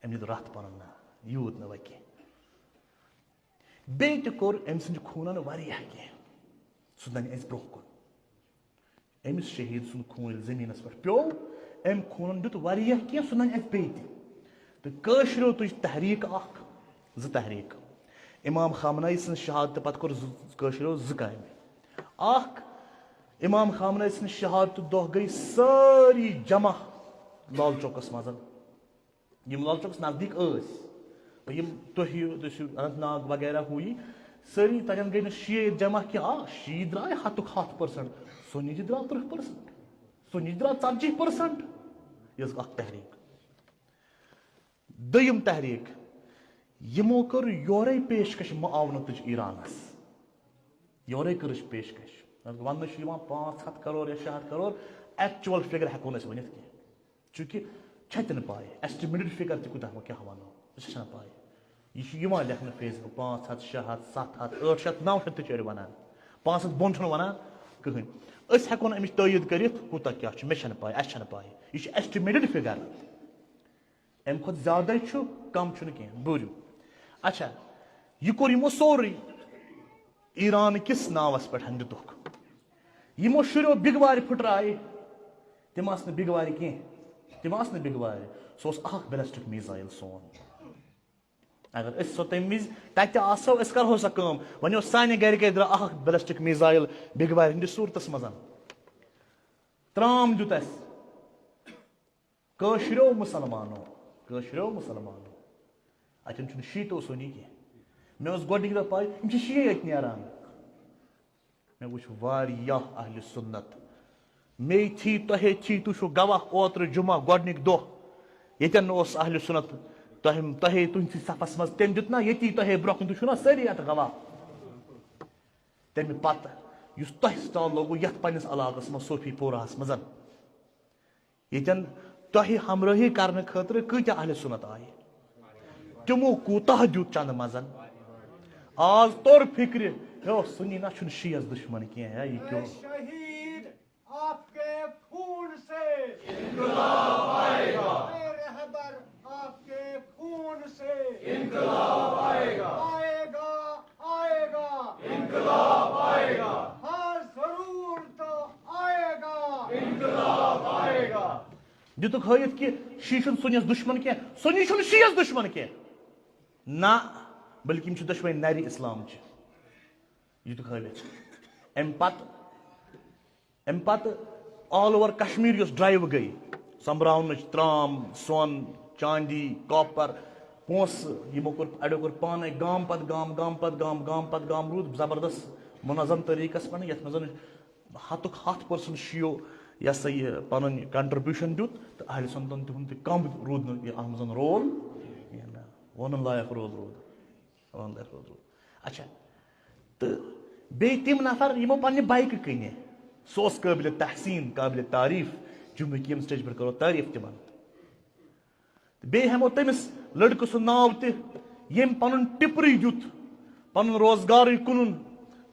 أمۍ دیُت رتھ پنُن، نہ، یوٗت نہٕ وۄنۍ کینٛہہ۔ بیٚیہِ تہِ کوٚر أمۍ سٕنٛدِ خوٗنن واریاہ کینٛہہ، سُہ ننہِ اَسہِ برٛونٛہہ کُن۔ أمِس شہیٖد سُنٛد خوٗن ییٚلہِ زٔمیٖنَس پٮ۪ٹھ پیوٚو، أمۍ خوٗنن دیُت واریاہ کینٛہہ، سُہ ننہِ اَسہِ بیٚیہِ تہِ۔ تہٕ کٲشریو تُج تحریٖک اکھ، زٕ تحریٖک۔ امام خامنہ ای سٕنٛز شہادتہٕ پتہٕ کوٚر زٕ، کٲشریو زٕ کامہِ۔ اکھ، امام خامنہ ای سٕنٛز شہادتہٕ دۄہ گٔے سٲری جمع لال چوکس منٛز۔ یِم لال چوکس نزدیٖک ٲسۍ، تہٕ یِم تُہۍ یہِ، تُہۍ چھِو اننت ناگ وغیرہ ہُہ یہِ، سٲری تَتٮ۪ن گٔے نہٕ شیعہ ییٚتہِ جمع کینٛہہ۔ آ، شیعہ درٛاے ہَتُک ہَتھ پٔرسنٹ، سُنی تہِ درٛاو تٕرٛہ پٔرسنٹ، سُنی تہِ درٛاو ژتجی پٔرسنٹ۔ یہِ ٲس اکھ تحریٖک۔ دوٚیِم تحریٖک، یِمو کٔر یورے پیشکش معاونتٕچ ایرانس، یورے کٔرٕچ پیشکش۔ وَننہٕ چھُ یِوان پانٛژھ ہَتھ کرور یا شےٚ ہَتھ کرور، ایکچوئل فگر ہٮ۪کو نہٕ أسۍ ؤنِتھ کینٛہہ۔ چونکہ چھےٚ تہِ نہٕ پاے، ایسٹیمیٹڈ فگر تہِ کوٗتاہ وۄنۍ کیٛاہ وَنو، سُہ چھےٚ نہٕ پاے۔ یہِ چھُ یِوان لیکھنہٕ فیس بُک، پانٛژھ ہَتھ، شےٚ ہَتھ، سَتھ ہَتھ، ٲٹھ شَتھ، نَو شَتھ تہِ چھِ أڑۍ وَنان۔ پانٛژھ ہَتھ بۄن چھُنہٕ وَنان کٕہٕنۍ۔ أسۍ ہٮ۪کو نہٕ اَمِچ تٲیٖد کٔرِتھ کوٗتاہ کیٛاہ چھُ، مےٚ چھَنہٕ پاے، اَسہِ چھَنہٕ پاے۔ یہِ چھُ ایسٹیمیٹڈ فگر۔ اَمہِ کھۄتہٕ زیادَے چھُ، کم چھُنہٕ کینٛہہ۔ بوٗزِو۔ اچھا، یہِ کوٚر یِمو سورُے ایران کِس ناوَس پٮ۪ٹھ دِتُکھ۔ یِمو شُریو بِگوارِ پھٕٹرایہِ۔ تِم آسہٕ نہٕ بِگوارِ کینٛہہ۔ تِم آسہٕ نہٕ بِگوارِ۔ سُہ اوس اکھ بیلسٹک میزایل سون۔ اگر أسۍ سۄ تَمہِ وِزِ تَتہِ آسو، أسۍ کرہو سۄ کٲم۔ وۄنۍ اوس سانہِ گرِ کَتہِ درٛاو اکھ بیلسٹک میزایل بِگوارِ ہٕنٛدِس صوٗرتَس منٛز۔ ترٛام دیُت اَسہِ۔ کٲشریو مُسلمانو، کٲشریو مُسلمانو، اَتٮ۪ن چھُنہٕ شیٖتو سُنی کینٛہہ۔ مےٚ ٲس گۄڈٕنِکۍ دۄہ پَے، یِم چھِ شیعہ ییٚتہِ نیران۔ مےٚ وٕچھ واریاہ اہلِ سُنت۔ مے تھی، تۄہے تھی، تُہۍ چھِو گواہ، اوترٕ جمعہ گۄڈٕنِکۍ دۄہ ییٚتٮ۪ن نہٕ اوس اہلِ سُنت، تۄہہِ، تۄہے تُہٕنٛدسٕے صفس منٛز، تٔمۍ دیُت نہ ییٚتی تۄہے برونٛہہ کُن، تُہۍ چھِو نہ سٲری اَتھ گواہ۔ تَمہِ پتہٕ یُس تۄہہِ سٹال لوگوُ یَتھ پنٛنِس علاقس منٛز، صوفی پوراہس منٛز، ییٚتٮ۪ن تۄہہِ ہمرٲہی کرنہٕ خٲطرٕ کۭتیٛاہ اہلِ سُنت آیہِ؟ تِمو کوٗتاہ دیُت چندٕ منٛزن؟ آز توٚر فِکرِ، ہے، سُنی نہ چھُنہٕ شیعس دُشمن کینٛہہ، ہے، یہِ کیٛاہ؟ شہید، آپ کے خون سے انقلاب آئے گا۔ اے رہبر، آپ کے خون سے انقلاب آئے گا۔ آئے گا، آئے گا۔ انقلاب آئے گا۔ ہاں، ضرور تو آئے گا۔ انقلاب آئے گا۔ دِتُکھ ہٲیِتھ کہِ شیعہ چھُنہٕ سُنیَس دُشمن کینٛہہ، سُنی چھُنہٕ شیعس دُشمن کینٛہہ۔ نہ، بلکہِ یِم چھِ دُشمن نرِ اسلام چہِ۔ یہِ دِتُکھ ہٲوِتھ۔ اَمہِ پتہٕ، اَمہِ پتہٕ all over کشمیر یۄس ڈرایو گٔے، سۄمبراونٕچ، ترام، سۄن، چاندی، کاپر، پونٛسہٕ، یِمو کوٚر، اَڑیو کوٚر پانے گام پتہٕ گام، گام پتہٕ گام، گام پتہٕ گام روٗد زبردست منظم طریٖقس پٮ۪ٹھ، یَتھ منٛز ہَتُک ہَتھ پٔرسنٹ شیعو، یہِ ہسا یہِ، پنُن contribution دیُت، تہٕ اہلِ سُنتن تِہُنٛد تہِ کم روٗد نہٕ یہِ اَتھ منٛز رول کینٛہہ، نہ، وَنُن لایق رول روٗد، وَنُن لایق رول روٗد۔ اچھا، تہٕ بیٚیہِ تِم نفر یِمو پننہِ بایکہٕ کٕنہِ، سُہ اوس قٲبلِ تحسین، قٲبلِ تعریف، جمعہ کہِ ییٚمہِ stage پٮ۪ٹھ کرو تعریف تِمن۔ تہٕ بیٚیہِ ہٮ۪مو تٔمِس لٔڑکہٕ سُنٛد ناو تہِ، ییٚمۍ پنُن ٹِپرٕے دیُت، پنُن روزگارٕے کٕنُن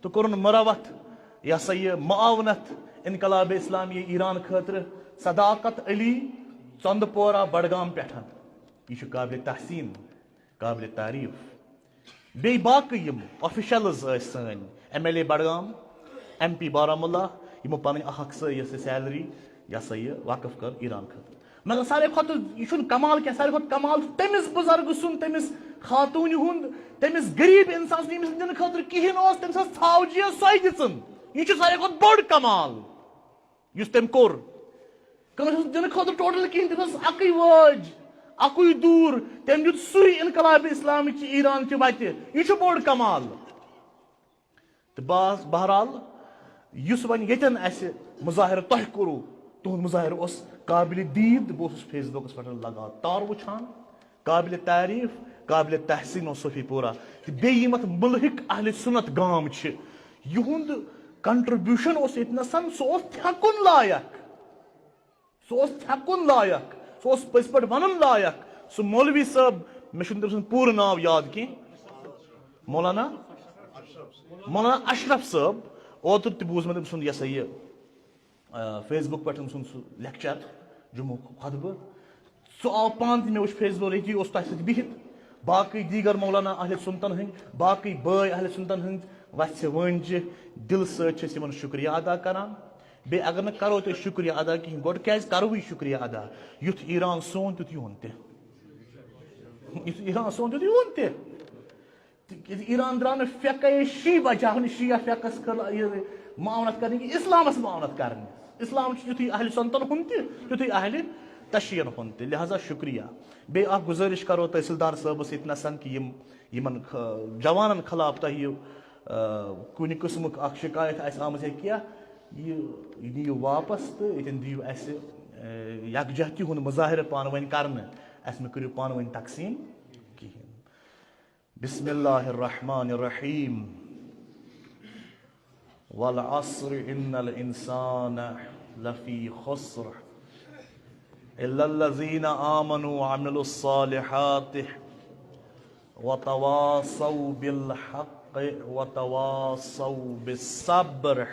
تہٕ کوٚرُن مروت، یہِ ہسا یہِ معاونت انقلاب اسلامی ایران خٲطرٕ، صداقت علی، ژۄندٕ پورہ، بڈگام پٮ۪ٹھ۔ یہِ چھُ قابلِ تحسین، قابلِ تعریف۔ بیٚیہِ باقٕے یِم officials ٲسۍ سٲنۍ، M L A Budgam, M P Baramulla, یِمو پنٕنۍ اکھ اکھ سۄ یۄس یہِ سیلری، یہِ ہسا یہِ وقف کٔر ایران خٲطرٕ۔ مگر ساروی کھۄتہٕ، یہِ چھُنہٕ کمال کینٛہہ، ساروی کھۄتہٕ کمال چھُ تٔمِس بُزرگہٕ سُنٛد، تٔمِس خاتوٗنہِ ہُنٛد، تٔمِس غریٖب انسان سُنٛد، ییٚمِس نہٕ دِنہٕ خٲطرٕ کِہیٖنۍ اوس، تٔمِس ٲس ژھاوجہِ سۄے دِژٕن۔ یہِ چھُ ساروی کھۄتہٕ بوٚڑ کمال یُس تٔمۍ کوٚر۔ کٲنٛسہِ اوس نہٕ دِنہٕ خٲطرٕ ٹوٹل کِہیٖنۍ، تٔمِس ٲس اَکٕے وٲج، اَکُے دوٗر، تٔمۍ دیُت سُے انقلاب اسلامی چہِ ایران چہِ وَتہِ۔ یہِ چھُ بوٚڑ کمال۔ تہٕ بس، بہرحال، یُس وۄنۍ ییٚتٮ۪ن اَسہِ مظاہرٕ تۄہہِ کوٚروٕ، تُہُنٛد مظاہرٕ اوس قابلِ دید، بہٕ اوسُس فیس بُکَس پٮ۪ٹھ لگاتار وٕچھان، قابلِ تعریٖف، قابلِ تحسین اوس صوفی پورہ۔ تہٕ بیٚیہِ یِم اَتھ مُلحِق اہلِ سُنت گام چھِ، یِہُنٛد کنٹریبیوشن اوس ییٚتہِ نَسَن، سُہ اوس تھٮ۪کُن لایق۔ سُہ اوس تھٮ۪کُن لایق، سُہ اوس پٔزۍ پٲٹھۍ وَنُن لایق۔ سُہ مولوی صٲب، مےٚ چھُنہٕ تٔمۍ سُنٛد پوٗرٕ ناو یاد کینٛہہ، مولانا، مولانا اشرف صٲب۔ اوترٕ تہِ بوٗز مےٚ تٔمۍ سُنٛد، یہِ ہسا یہِ، آ، فیس بُک پٮ۪ٹھ تٔمۍ سُنٛد سُہ لیکچر، جمعہ خطبہٕ۔ سُہ آو پانہٕ تہِ، مےٚ وٕچھ فیس بُک، ییٚتی اوس تۄہہِ سۭتۍ بِہِتھ۔ باقٕے دیٖگر مولانا اہل سُنتن ہٕنٛدۍ، باقٕے بٲے اہل سُنتن ہٕنٛدۍ وَژھِ وٲنجہِ، دِلہٕ سۭتۍ چھِ أسۍ یِمن شُکریہ ادا کران۔ بیٚیہِ اگر نہٕ کرو تُہۍ شُکریہ ادا کِہیٖنۍ، گۄڈٕ کیٛازِ کروٕے شُکریہ ادا؟ یُتھ ایران سون، تیُتھ یِہُنٛد تہِ۔ یُتھ ایران سون، تیُتھ یِہُنٛد تہِ۔ تِکیٛازِ ایران درٛاو نہٕ فقہ شیعہ بچاونہٕ، شیعہ فقس خٲطرٕ یہِ معاونت کرنہٕ کینٛہہ، اسلامس معاونت کرنہٕ۔ اسلام چھُ یُتھُے اہل سنتن ہُنٛد تہِ، تیُتھُے اہل تشیعن ہُنٛد تہِ۔ لہذا شُکریہ۔ بیٚیہِ اکھ گُزٲرِش کرو تحصیلدار صٲبس ییٚتہِ نسن کہِ یِم، یِمن خ-، جوانن خلاف تۄہہِ یہِ، آ، کُنہِ قٕسمُک اکھ شکایت آسہِ آمٕژ یا کینٛہہ، یہِ، یہِ نِیِو واپس تہٕ ییٚتٮ۪ن دِیِو اَسہِ، آ، یکجہتی ہُنٛد مظاہرٕ پانہٕ ؤنۍ کرنہٕ۔ اَسہِ مہٕ کٔرِو پانہٕ ؤنۍ تقسیٖم کِہیٖنۍ۔ بسم الله الرحمن الرحيم. والعصر إن الإنسان لفي خسر. إلا الذين آمنوا وعملوا الصالحات وتواصوا بالحق وتواصوا بالصبر.